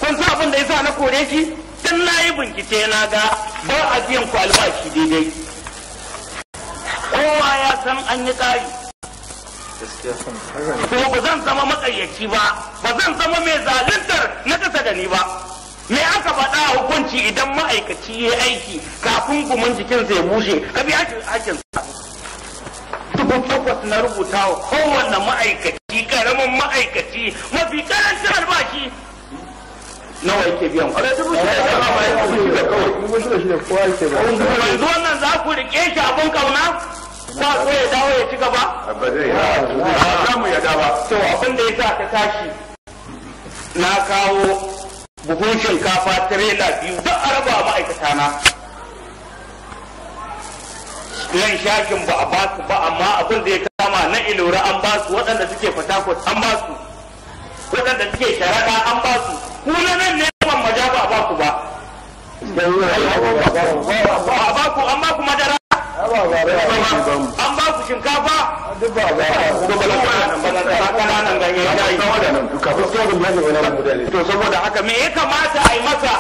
Kun san abin da yasa na kore shi? Tun na yi bincike na ga ba a biyan ku albashi daidai. Kowa ya san an yi ƙari. Kuma ba zan zama maƙaryaci ba, ba zan zama mai zaluntar na ƙasa da ni ba. Me aka faɗa a hukunci idan ma'aikaci ya aiki kafin gumin jikinsa ya bushe, ka biya shi hakinsa. 8,000 na rubuta wa kowanne ma'aikaci, ƙaramin ma'aikaci, mafi ƙarancin albashi. Nawa yake biyan ku? Yanzu wannan za ku riƙe shi abin ƙauna? Ba so ya dawo ya ci gaba? Ba zai ba mu yada ba. To abin da ya sa ka tashi na kawo buhun shinkafa tirela 2 duk a raba ma'aikata na. Nan shakin ba a ba su ba amma abin da ya kama na Ilora an ba su, waɗanda suke Fatakot an ba su, waɗanda suke Sharaɗa an ba su, ku na nan ne ban maja ba a ba ku ba. Ba a ba ku, an ba ku madara. An ba ku shinkafa? To saboda haka me ya kamata a yi masa?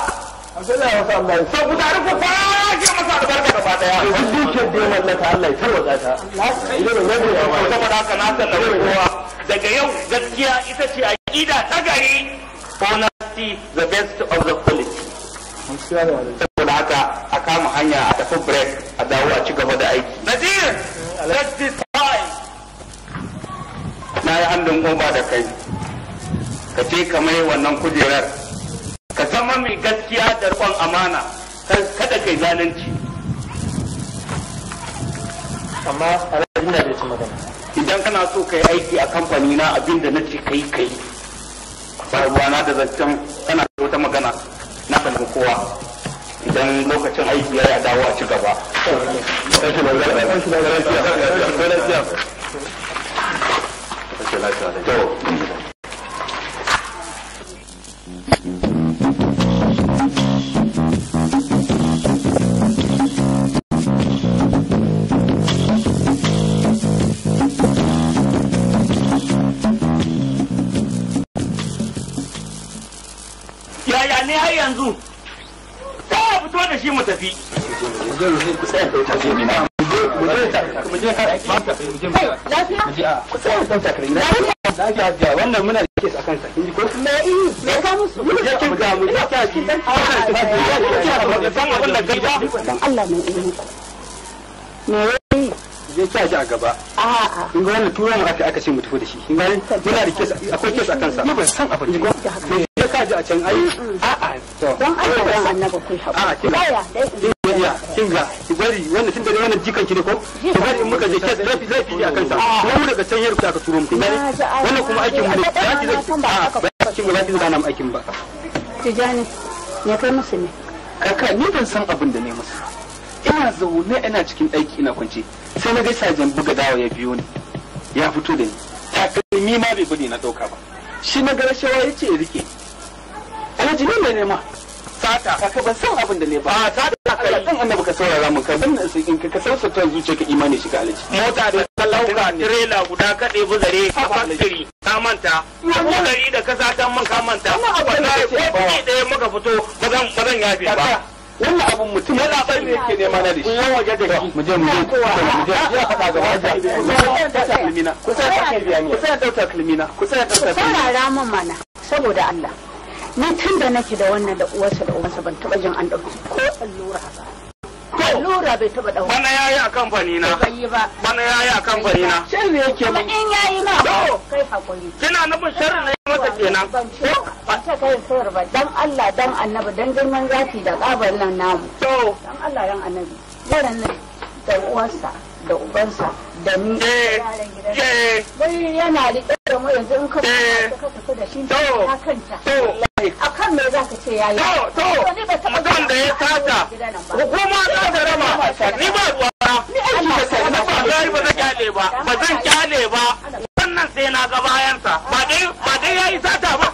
To ku taru ku kwashe masa albarka gaba daya. Duk dukiyar da ya mallaka Allah ya tarwatsa ta. Saboda haka na sallama kowa daga yau gaskiya ita ce aqida ta gari. Honesty the best of the quality. Saboda haka a kama hanya a tafi break a dawo a ci gaba da aiki. Nadir, let's decide. Na yi hannun goma da kai. Ka je ka mai wannan kujerar. Ka zama mai gaskiya da riƙon amana. Kada kai zalunci. Amma Alhaji ina da wata magana. Idan kana so ka yi aiki a kamfani na abin da na ce kai kai. Ba ruwana da zancen kana da wata magana. Na sanin kowa. Idan lokacin aiki ya yi dawo a ci gaba. To. har yanzu? Sai a fito da shi mu tafi. Ku tsaya ɗauka takalmi na. Mu je ka Lafiya? Mu je a ku tsaya ɗauka takalmi na. Lafiya hajiya, wannan muna da kes a kansa. Kin ji ko? Me yi? Me ka musu? Mu je kin ga mu je ka kin dan San abin da kai ba. Dan Allah mai yi muku. Me yi? Je kya ji a gaba. A'a. Kin ga wannan turan aka ce mu tafi da shi. Kin gane? Muna da kes, akwai kes a kansa. Ni ban san abin da ko. Je ka ji a can ai. A'a. To. Don Allah dan annabi ku haƙuri. A'a kin ga. Baya dai. Iya, kin ga ki bari wannan tun da dai wannan jikan ki ne ko? Ki bari in muka je kes laifi laifi ne a kansa. Mu daga can yarku aka turo mu. Kin gane? Wannan kuma aikin mu ne. Ba ki zai a'a ba ki ba ki zana mu aikin ba. Tijani, me kai musu ne? Kaka ni ban san abin da ne musu. Ina zaune ina cikin ɗaki ina kwance sai na ga sajan buga dawa ya biyo ni. Ya fito da ni. Takalmi ma bai bari na ɗauka ba. Shi na ga rashawa ya ce ya rike. Alhaji ne mai nema. Sata. Kaka ban san abin da ne ba. A sata kai. Allah dan annabi ka saurara mun ka dan in ka sausata zuciyarka imani shiga alhaji. Mota da ta lauka tirela guda kaɗe buzare a factory ka manta. Buzari da ka satan mun ka manta. Wallahi ko kuɗi ɗaya muka fito ba zan yafe ba. Wannan abun mutum yana bai ne yake nema na da shi. Ku yi waje da shi. Mu je mu je mu je ya faɗa gaba da. Ku tsaya ɗauka takalmina. Ku tsaya ɗauka takalmina. Saurara min mana saboda Allah. Ni tun da nake da wannan da uwarsa da uwansa ban taɓa jin an ɗauki ko allura ba. Allura bai taɓa ɗauka. Bana yayi a kamfani na. Bai yi ba. Bana yayi a kamfani na. Shan ne yake Kuma mun. in yayi ma kai hakuri. Kina nufin sharri na yi masa kenan. Ban ce ban ce kai sayar ba dan Allah dan annabi dan girman zaki da ƙabar nan namu. To. Dan Allah dan annabi. Yaran nan da uwarsa da ubansa da ni da yaran gidan. Wai yana riƙe da mu yanzu in ka ka tafi da shi ta kanta. Akan me za ka ce yayi? To, ni ba taɓa mutum da ya sata hukuma za ta raba ni ba ruwa na wallahi ba zan kyale ba ba zan kyale ba wannan sai na ga bayansa ba dai ba dai yayi sata ba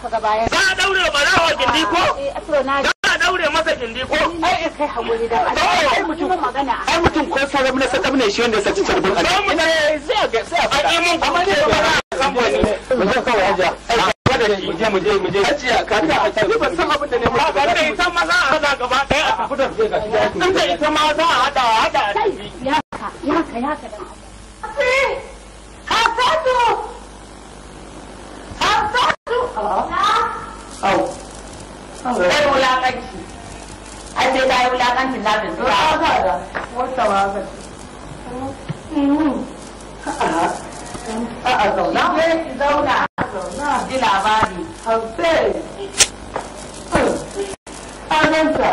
za a daure barawa gindi ko za a daure masa gindi ko ai kai hakuri da Allah ai mutum magana Ai mutum ko sarrafa na sadam ne shi wanda ya saci carbin alhaji. Ina sai a ga sai a faɗa. Ai mun kuma ne ba kamfani. Mu je kawai hajiya. Mu je mu je mu je. Hajiya kaka ni ban san abin da ne musu ba da ita ma za a hada gaba ɗaya a tafi da inda ita ma za a hada a hada a tafi. Yaka yaka yaka dan Allah. Hafsatu! Hafsatu! Au. Sai wulakanci. Ai sai ta yi wulakancin na bin Ba wata ba haka. A'a zauna. Ki zauna. Zauna. Ji labari. Hafse. Ananta.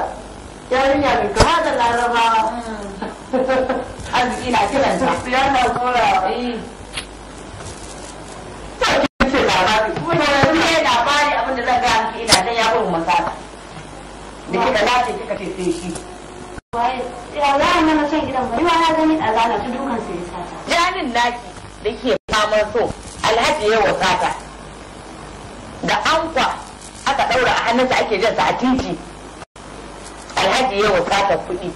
Yarinya mai kama da larabawa. Arziki na kiranta. Yana kora. Ce labari. Kuma yanzu ne labari abin da zan gaya miki ina dan ya gurin masaka. Da kika dace kika ce sai shi. Ya za a mana son gidan ba, ni ma na gani a zana ta dukan sai ya sata. Janin naki da ke faman so Alhaji ya wasata. Da ankwa aka daura a hannunsa ake jansa a titi. Alhaji ya wasata kuɗi.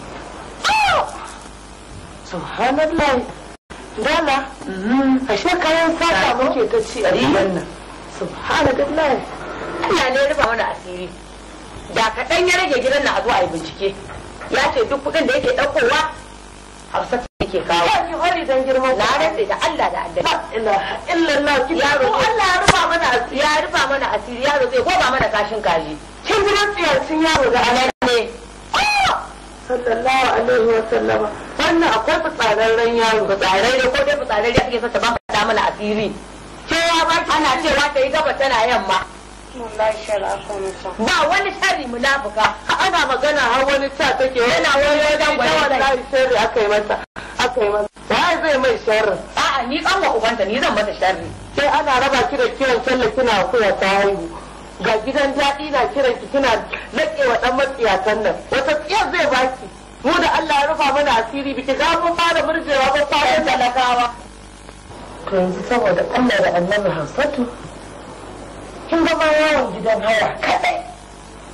Subhanallah. Dala. Ashe kayan sata muke ta ci a gidan nan. Subhanallah. Allah ne ya rufa mana asiri. Da kaɗan ya rage gidan nan a zo a yi bincike. Ya ce duk kuɗin da yake ɗaukowa Hafsatu yake kawo. Ba ki bari dan girman Na rantse da Allah da Allah. La ilaha illallah ki Yaro ko Allah ya rufa mana asiri. Ya rufa mana asiri yaro zai goba mana kashin kaji. Kin ji tsiyarcin yaro da Anan ne. Sallallahu alaihi wa sallama. Wannan akwai fitsararren yaro. Fitsararre ko dai fitsararre ake so ta baka mana asiri. Cewa ba ki Ana cewa ta yi gaba tana yamma. Wallahi shara aka musa. Ba wani sharri munafuka. Ana magana har wani ta take Yana wani wajen ita gwani. wallahi sharri aka yi masa. Aka yi masa. Waye zai mai sharri? A'a ni kanwa ubanta ni zan masa sharri. Sai ana raba ki da kiran sallah kina kuya ta haihu. Ga gidan daɗi na kiran ki kina laƙe wa ɗan matsiyatan nan. Wata tsiyar zai baki. Mu da Allah ya rufa mana asiri biki ga mun fara murjewa ba kwanan talakawa. To yanzu saboda Allah da Annabi Hafsatu kin ga ma yawon gidan haya kadai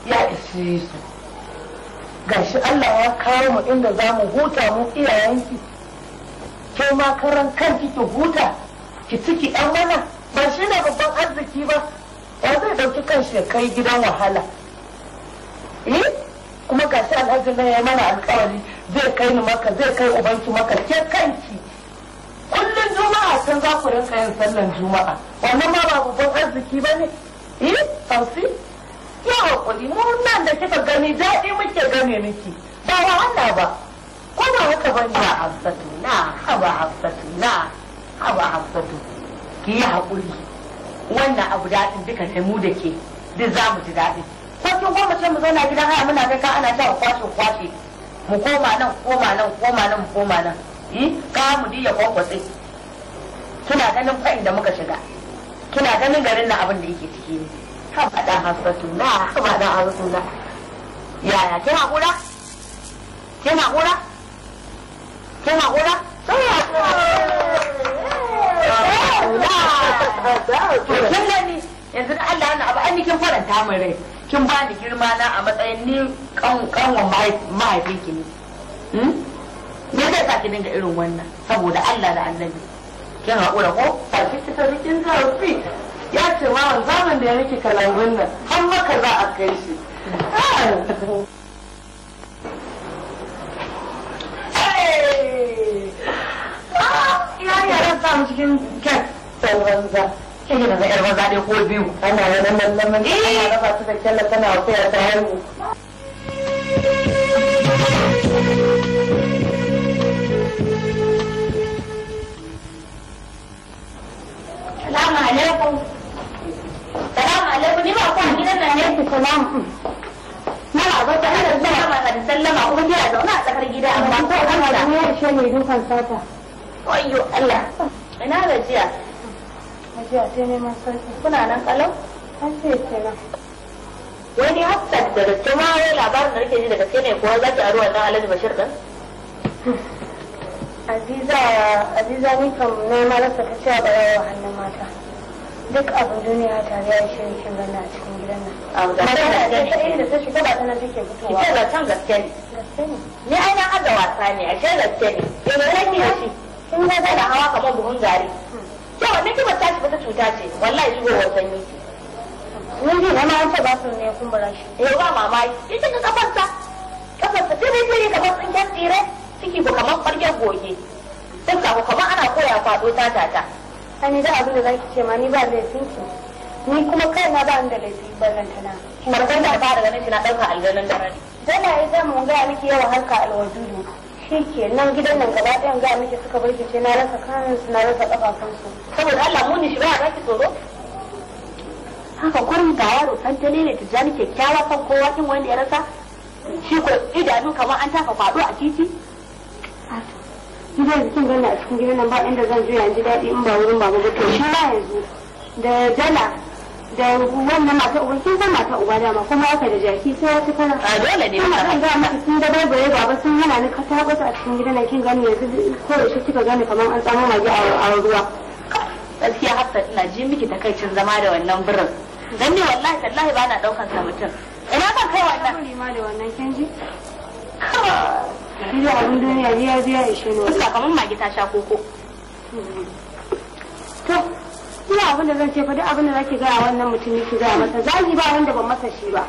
ya ishe su. Gashi Allah ya kawo mu inda za mu huta mu iyayenki. Ke ma karan kanki ki huta ki ciki ɗan mana ba shi ne babban arziki ba. Wa zai ɗauki kanshi ya kai gidan wahala. Eh? Kuma gashi alhaji nan ya mana alƙawari zai kai ni maka zai kai ubanki maka ke kanki. Kullum juma'a can za ku rinka yin sallan juma'a. Wannan ma ba babban arziki ba ne. Eh? Tausi? Ya haƙuri mu nan da kika gani daɗi muke gane miki. Ba wahala ba. Ko ba haka ba ne? Hafsatu na haba Hafsatu na haba Hafsatu. Ki yi haƙuri. Wannan abu daɗin duka sai mu da ke duk za mu ji daɗi. Ko kin goma ce mu zauna gidan haya muna kai ka ana cewa kwashe kwashe mu koma nan koma nan koma nan koma nan eh ka mu diya kwakwatse kina ganin fa inda muka shiga kina ganin garin nan abin da yake ciki ne haba dan Hafsatu na haba dan Hafsatu na yaya kin hakura kin hakura kin hakura kin gani yanzu da Allah wannan abu an kin faranta min rai kin ba ni girma na a matsayin ni kanwan mahaifinki ne. Me zai sa ki dinga irin wannan saboda Allah da Annabi kin haƙura ko tafi ki tafi kin zafi ya ce ma zaman da ya miki kalangun nan har maka za a kai shi. Ya yaran samu cikin kek banza. Kin ga yar banza dai ko biyu. Ana wani lallamin ana raba su da kyalla tana wata ta haihu. Salamu alaikum. Salamu alaikum. Ni ba ku a gidan nan ne? Salam. Mama ba ta hana sallama da sallama kuma kina zaune a tsakar gida amma ko Allah ne ya ishe mai dukan sata. Wayyo Allah. Ina gajiya. Gajiya sai neman sauki. Kuna nan kalau? An ce kenan. Wani Hafsat da gaske ma wai labarin da nake ji da gaske ne kuwa za ki aro wannan Alhaji Bashir din? Aziza, Aziza ni kam na ma rasa ta cewa ba hannun mata. Duk abin duniya tare ya ishe ni kin ganna a cikin gidan nan. Abu da Magana ce ta inda ta shiga ba ta nan take fitowa. Ita da can gaske ne. Gaske ne. Ni ai na aza wasa ne, ashe gaske ne. Eh me nake da shi? Kin ga da hawa kamar buhun gari. Ke wannan kibar tashi wata cuta ce, wallahi shigowar sanyi ce. Ni ji na ma an ce ba su ne ya kumbura shi. Eh ba mamaki, ita ga kafarsa. Kafarsa tire tire kamar tsinken tsire, ciki ko kamar ƙwaryen goge. Fuska ko kamar ana koya kwaɗo ta tata. Ani da abin da zaki ce ma ni ba laifin ki. Ni kuma kaina ba ni da laifi ballantana. Farkon da fara ganin shi na ɗauka aljanin dare ne. Dala ya zama mun gaya miki yawan harka alwadudu. Shi ke nan gidan nan gaba ɗayan gaya miki suka barkice na rasa kanunsu na rasa ƙafafunsu. Saboda Allah muni shi ba ya baki tsoro. Haka kurin ga yaro santale ne tijjani kyakkyawa kan kowa kin wanda ya rasa. Shi ko idanu kamar an taka kwaɗo a titi. Ni da kin gani a cikin gidan nan ba inda zan juya in ji daɗi in ba wurin baba ba to shi ma yanzu da dala da wannan mata uba kin san mata uba dama kuma aka da jaki sai wata kala. A dole ne Kuma zan ga miki sun da baibaye baba sun hana ni ka tabbata a cikin gidan nan kin gani yanzu ko da shi kika gani kamar an tsamo mage a ruwa. Gaskiya Hafsat ina ji miki takaicin zama da wannan birin. Dan ni wallahi tallahi ba na ɗaukan sa mutum. Ina zan kai wannan? Ni ma da wannan kin ji? Ni da abin duniya biya biya ishe ni. Fuska kamar mage ta sha koko. To, ina abin da zan ce fa duk abin da zaki gaya wannan mutum ki gaya masa zagi ba wanda ban masa shi ba.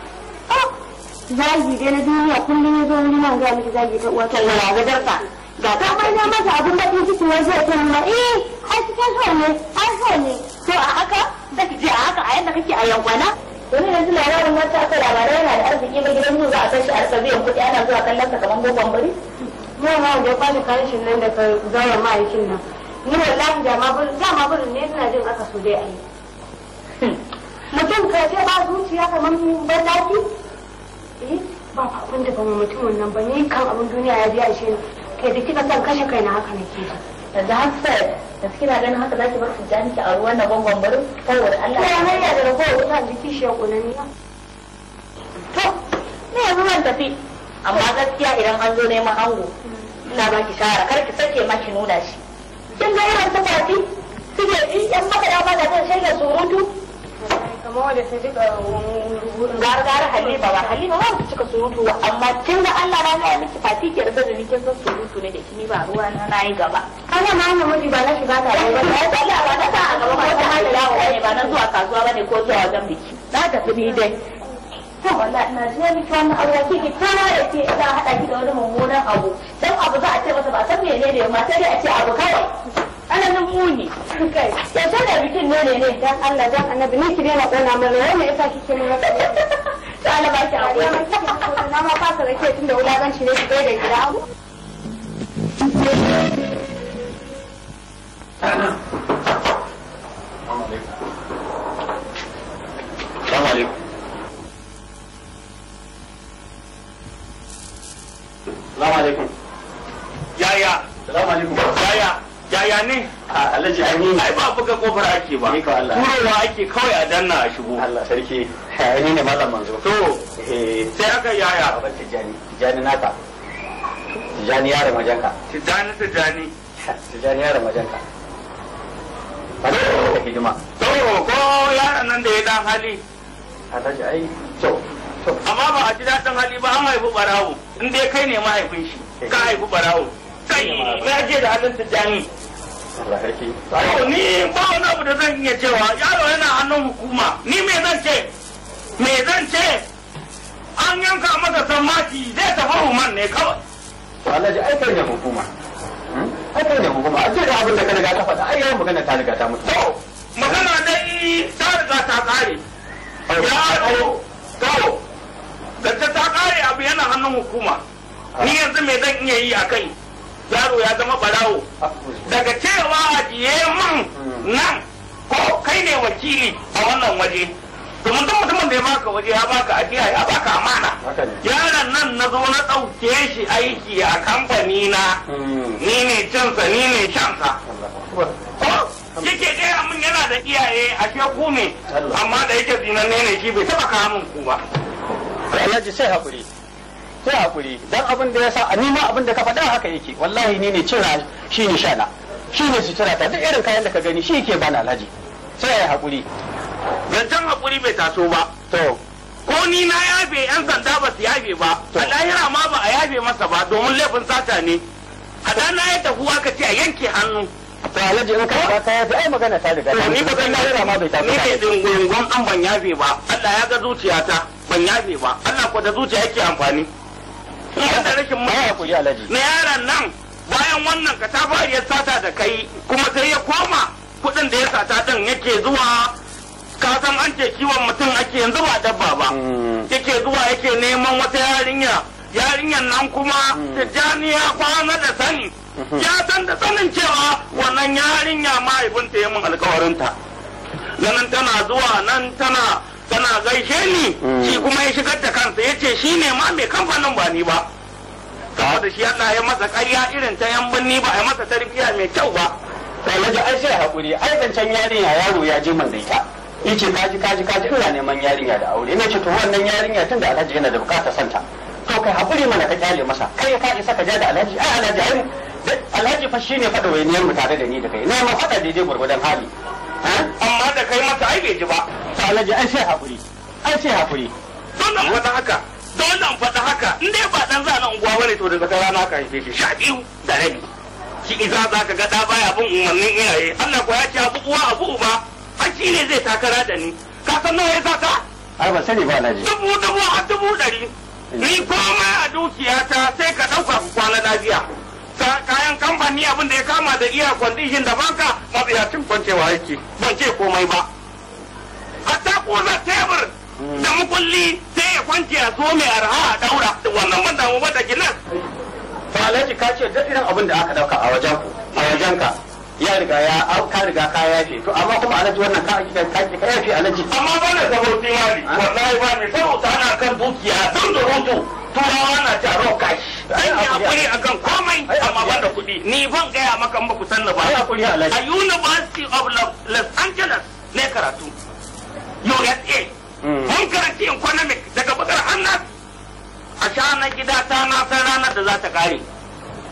Zagi dai na duniya kullum ya zo wuri nan gaya miki zagi ta uwa ta uwa. Ga gajarsa. Ga ta bai na masa abin bakin ciki wai zai ce ma eh ai cikin so ne ai so ne. To a haka zaki je a haka a yanda kake a yankwana. Wani yanzu labarin wata aka labarai yana da arziki ba gidan zu za a kai shi a rika biyan kuɗi ana zuwa kallon sa kamar gogon bari. Mu ma wanda ya kwashe kayan shi nan daga zauren ma'aikin nan. Ni wallahi da ma burin dama burin ne ina jin aka so dai a yi. Mutum ka ce ba zuciya kamar ban Eh ba fa abin da ban mutumin nan ba ni kan abin duniya ya biya shi kai da kika san kashe kaina haka nake ji. Yanzu Hafsat da kina ganin haka zaki bar Tijjani ki a ruwan na gwangwan barin saboda Allah. Ya hanya da ragowar wuta jiki shi ya ƙonani. To ni yanzu zan tafi amma gaskiya idan an zo neman ango ina baki shawara kar ki sake ma ki nuna shi. Kin ga irin su fati suke ji yan makaɗa ba da zan shirya surutu. Kamar wanda ta jika Gara gara Halima ba Halima ba ta cika surutu ba amma kin ga Allah na gaya miki fati ke rasa da ni kin san surutu ne da shi ni ba ruwa na nayi gaba. Kana ma hanyar miji ba na shiga tare ba. Ya tsalla ba na sa a gaba ba ta hana yawo bane ba na zuwa kasuwa bane ko zuwa wajen biki. Na tafi ni dai. To wallahi ina ji miki wannan aure kike tana da ke za a hada ki da wani mummunan abu. Dan abu za a ce masa ba san menene ma sai dai a ce abu kawai. Ana nan muni. Kai, yaushe da bikin ne ne ne dan Allah dan Annabi ni ki daina kona mana wai me yasa kike mun haka? To Allah ba ki hakuri. Na ma fasa rake tun da wulakanci ne ki gaida gida. Assalamu alaikum. Assalamu alaikum. Yaya. Assalamu alaikum. Yaya. Yaya ne? Alhaji Aminu. Ai ba buga kofar ake ba. Turowa ake kawai a danna a shigo. Allah sarki. Ni ne Malam Manzo. To. Sai aka yaya. Baban Tijjani. Tijjani naka. Tijjani yaron wajenka. Tijjani Tijjani. Tijjani yaron wajenka. Ba da hidima. To ko yaron nan da ya dan hali. Alhaji ai to. Amma ba a ji daɗin hali ba an haifi barawo. In dai kai ne mahaifin shi. Ka haifi barawo. Kai na je da halin Tijjani. Allah sarki. To ni ba wani abu da zan iya cewa yaro yana hannun hukuma. Ni me zan ce? Me zan ce? An yanka masa sammaki zai tafi human ne kawai. To Alhaji ai kai ne hukuma. Ai kai ne hukuma. A ce da abin da ka riga ka faɗa ai yawan magana ta riga ta mutu. To magana dai ta riga ta kare. Yaro to zance ta kare abu yana hannun hukuma. Ni yanzu me zan iya yi a kai? Yaro ya zama barawo. Daga cewa ajiye man nan ko kai ne wakili a wannan waje. Domin duk mutumin da ya baka waje ya baka ajiya ya baka amana. Yaron nan na zo na ɗauke shi aiki a kamfani na. Ni ne cinsa ni ne shansa. Ko yake gaya min yana da iyaye ashe ku ne amma da yake zinanne ne shi bai taɓa kawo min ku ba. Alhaji sai hakuri. Sai hakuri dan abin da ya sa ni ma abin da ka faɗa haka yake wallahi ni ne cira shi ne shana shi ne sutura ta duk irin kayan da ka gani shi yake bani Alhaji sai ai hakuri. Zancen hakuri bai taso ba. To ko ni na yafe yan sanda ba su yafe ba a lahira ma ba a yafe masa ba domin laifin sata ne. A na ya tafi aka ce a yanke hannu. To Alhaji in ka ba ka yafe ai magana ta riga ta ni ba kan lahira ma bai taso ni ne dingungun an ban yafe ba Allah ya ga zuciyata ban yafe ba Allah ko da zuciya yake amfani. In da rashin hakuri Alhaji. Na yaron nan bayan wannan ka tafariyar sata da kai kuma sai ya koma kuɗin da ya sata din yake zuwa ka san an ce kiwon mutum ake yanzu ba dabba ba yake zuwa yake neman wata yarinya yarinyan nan kuma Tijjani ya kwana da sani ya san da sanin cewa wannan yarinya mahaifinta ya min alkawarinta ganin tana zuwa nan tana gaishe ni shi kuma ya shigar da kansa ya ce shi ne ma mai kamfanin ba ni ba saboda shi Allah ya masa ƙarya irin ta yan birni ba a masa tarbiyya mai kyau ba. Alhaji ai sai hakuri ai zancen yarinya yaro ya je man da ita yace kaji kaji kaji ina neman yarinya da aure ina ce to wannan yarinya tunda Alhaji yana da bukatar santa to kai hakuri mana ka kyale masa kai ka isa ka ja da Alhaji ai Alhaji ai Alhaji fa shine fada wayaniyar mu tare da ni da kai na ma fada daidai gurgudan hali amma da kai masa ai bai ji ba. To Alhaji ai sai hakuri ai sai hakuri dole in faɗa haka dole in faɗa haka in dai ba dan zana unguwa bane to da zakar rana ka haife shi 12:30 shi iza za ka ga da baya bin umarnin iyaye Allah ko ya ce abu uwa abu uba har shi ne zai takara da ni ka san nawa ya saka ai ban sani ba Alhaji 1000 har 100,000 ni komai a dukiyata sai ka ɗauka ku kwana lafiya kayan kamfani abin da ya kama da iya kwandishin da banka matsayacin kwancewa yake ban ce komai ba hatta kona tebur da mukulli sai ya kwance a so mai arha a daura wannan ban damu ba da gilas. To Alhaji ka ce duk irin abin da aka dauka a wajen ku a wajen ka ya riga ya ka riga ka yafe to amma kuma Alhaji wannan ka ka ka yafe Alhaji. Amma ba na sabauti mali wallahi ba ne sabauta ana kan dukiya dun durutu turawa na ta roka shi. An yi hakuri akan komai amma ban da kuɗi ni ban gaya maka in ba ku sanni ba. Ai hakuri Alhaji. A University of Los Angeles ne karatu. USA. Mun karanci economic daga bakar hannas a sha na gida ta na san ranar da za ta kare.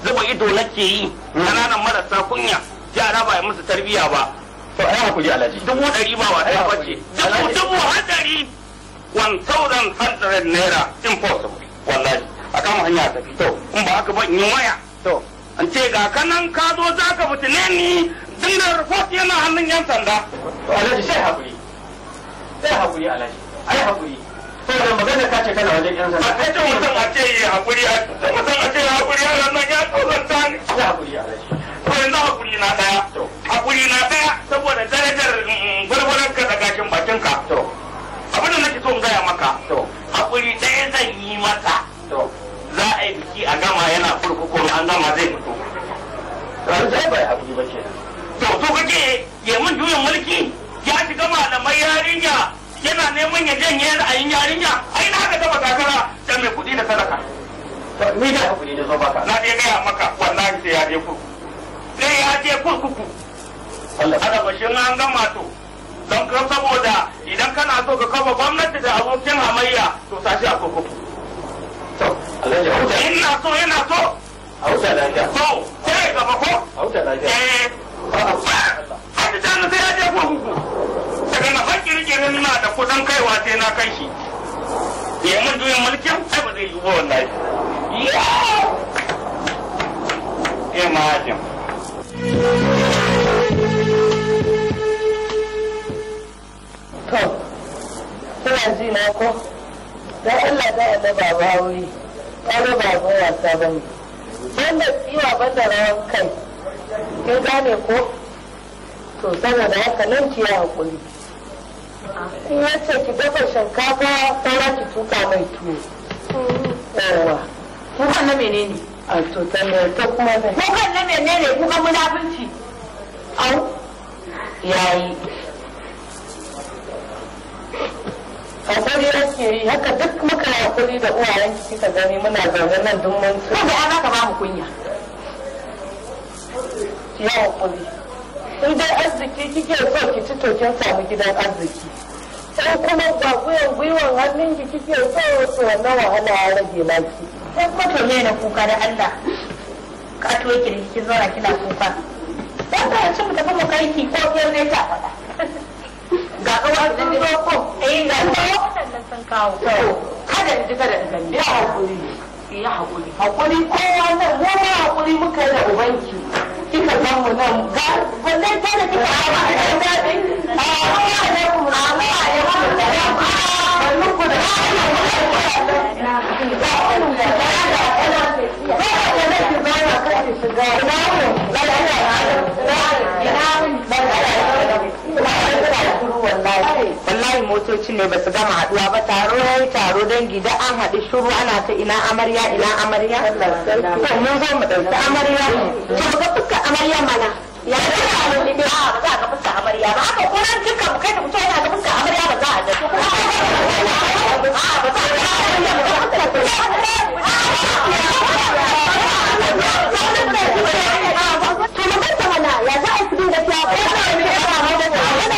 Zuba ido nake yi ƙananan marasa kunya yara ba musu tarbiyya ba. To ai hakuri Alhaji. 100,000 ba wata bace. 100,000 1,100 naira impossible wallahi a kama hanya tafi. To in ba haka ba in yi waya. To an ce ga kanan ka zo za ka fitine ni dinda report yana hannun yan sanda. To Alhaji sai hakuri. Sai hakuri Alhaji. Ai hakuri. Saboda magana ka ce kana wajen yan sanda. A kace mutum a ce yi hakuri, a mutum a ce yi hakuri, yaran nan ya tozarta ni. Ya hakuri alhaji. To yanzu hakuri na daya. Hakuri na daya saboda darajar gwargwaron ka da gashin bakin ka. Abin da nake so in gaya maka. Hakuri ɗaya zan yi masa. Za a yi biki a gama yana kurkuku an gama zai fito. Alhaji bai hakuri ba kenan. To so kake ya mun juyin mulki ya shiga malamai yarinya yana neman ya janye ra'ayin yarinya ai na haka taba takara da mai kuɗi da sadaka. Ni da hakuri da zo baka. Na dai gaya maka wallahi sai ya je kurkuku. Sai ya je kurkuku. Allah bashin an gama to. Don kan saboda idan kana so ka kafa gwamnati da abokin hamayya to sashi a kurkuku. To Alhaji huta. Ina so yana so. A huta lafiya. To sai gaba ko? A huta lafiya. Eh. Hadi ta sai ya je kurkuku. Daga na fakirkirin na da kusan kaiwa sai na kai shi. Ya mun juyin mulkin ai ba zai yi ba wallahi. Imagine. To, kuna ji na ko? Don Allah da Allah ba bawi, ƙwaro ba abin wasa ba ne. Banda tsiwa banda rawan kai, kin gane ko? To, saboda haka nan ki yi haƙuri. In ya ce ki dafa shinkafa, saura ki tuka mai tuwo. Yawwa. Kukan na menene? A to ta ta kuma ne. Kukan na menene? Kukan munafunci. Au. Yayi. Hakuri ake yi haka duk muka hakuri da uwayen ki kika gani muna zaune nan duk mun Ko da an haka ba mu kunya. Ki yi hakuri. In dai arziki kike so ki ci to kin samu gidan arziki. Sai kuma ba gwiwan gwiwan hannun ki kike so to wannan wahala ya rage naki. Sai kuma to me na kuka da Allah. Ka to ki da kin zauna kina kuka. Dan ka ci mu tafi mu kai ki ko biyar ne ta faɗa. Ga kawai sun zo ko? Eh ga waɗannan sun kawo. Kada in ji kada in gani. Ya hakuri. Ya hakuri. Hakuri kowa nan mu ma hakuri muka yi da ubanki. Kika san mu nan ga wannan ta da kika hawa a ɗan daɗi. Amma alaikum amma alaikum sannun ku da Wallahi motoci ne ba su gama haduwa ba taro ya yi taro dangi da an haɗu shuru ana ta ina amarya ina amarya. To mun zo mu ɗauki amarya. To ga fuskar amarya mana. Ya za a lullube a ba za a ga fuskar amarya ba haka kuran duka mu kai da mutum yana ga fuskar amarya ba za a ga. A ba za a ga amarya ba To mu ganta mana ya za a yi su dinga cewa ko za a yi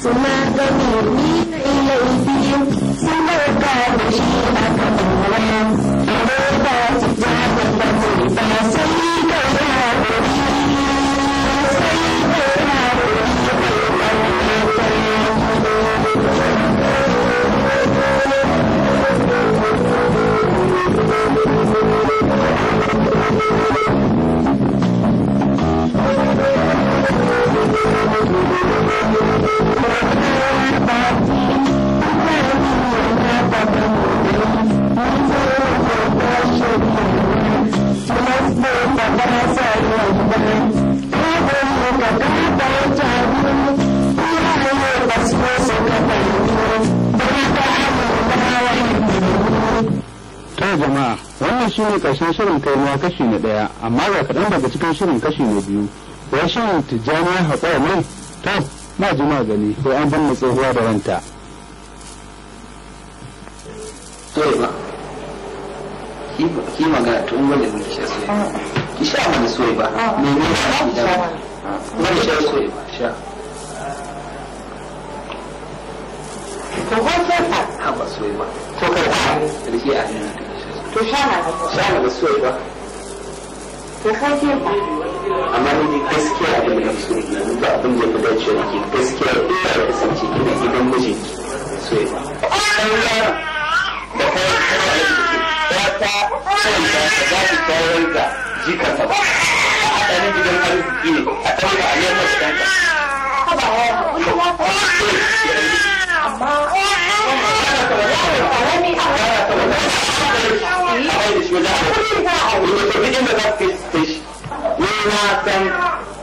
Suna gani ni na laifi sun ɗauka da shi a kan ba su ja da ba sai ka haƙuri sai ka To jama'a wannan shi ne ƙarshen shirin kainuwa kashi na ɗaya amma ga kaɗan daga cikin shirin kashi na biyu. Wai shirin Tijjani ya haƙura ne? To ma ji magani ko an binne tsohuwa da ranta. Soyi ba. Ki magana tun wanda muke sha soyi. Ki sha mana soyi ba. Mene ne ki da? Wani sha soyi ba sha. To ko sai fa. Haba soyi ba. To kai ba. Rike a hannun ta sha. To sha na ga. Sha mana soyi ba. To kai ke fa. Amma ni gaskiya abin da na so na ba abin da ya fi dacewa da ke gaskiya ina da kasance kina gidan mijinki soyi ba. Da kai wata kawai da za su tayar da jikarsa ba a haɗarin gidan arziki ne a ɗaura a neman su ɗanka. Ni na san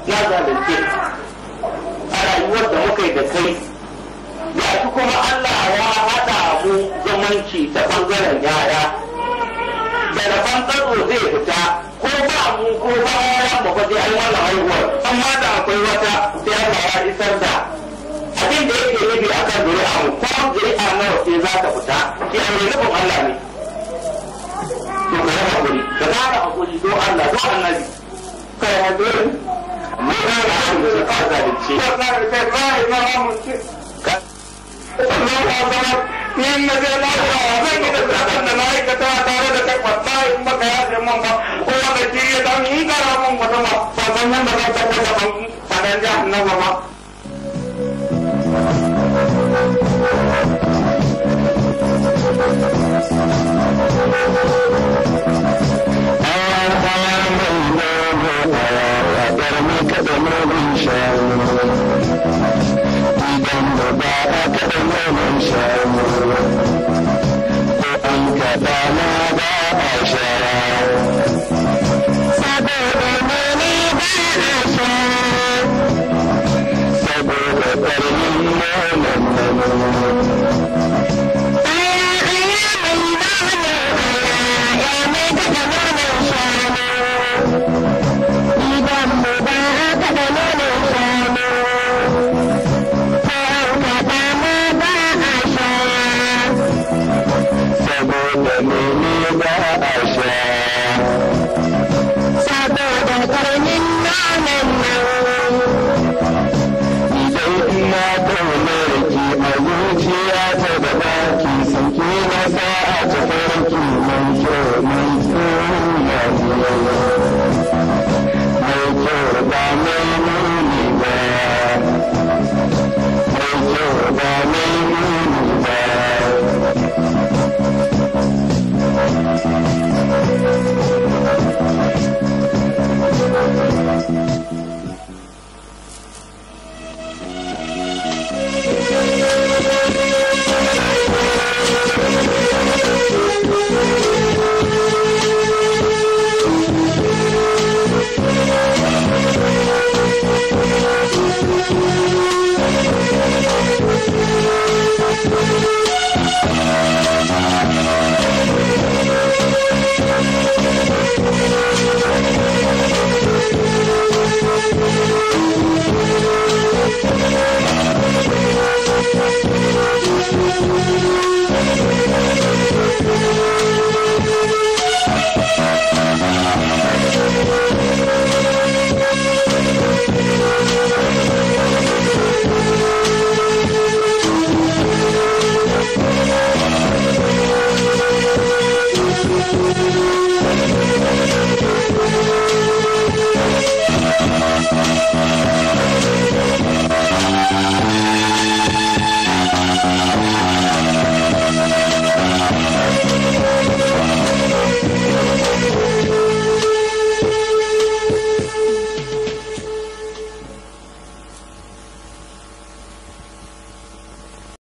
na zalunce a rayuwar da muka yi da kai ga kuma Allah ya haɗa mu zamanci ta ɓangaren yaya da rabon tsaro zai fita ko ba mu ko ba yaran mu ba sai an wannan haihuwar amma da akwai wata sai Allah ya isar da abin da yake nufi akan zuri'a mu ko zuri'a nawa ce za ta fita ki aure nufin Allah ne to ka yi hakuri ka ƙara hakuri do Allah do annabi kai hakuri mu ga da ka zalunce Ni na je na zan yi da zaɓen da na aikata tare da kai wallahi in baka yafe min ba ko wanda shi ya dan in kara min wata ma ba san yadda zan tabbata ban fadan jahannama ba. Idan da ba a kaɗa nonon shanu.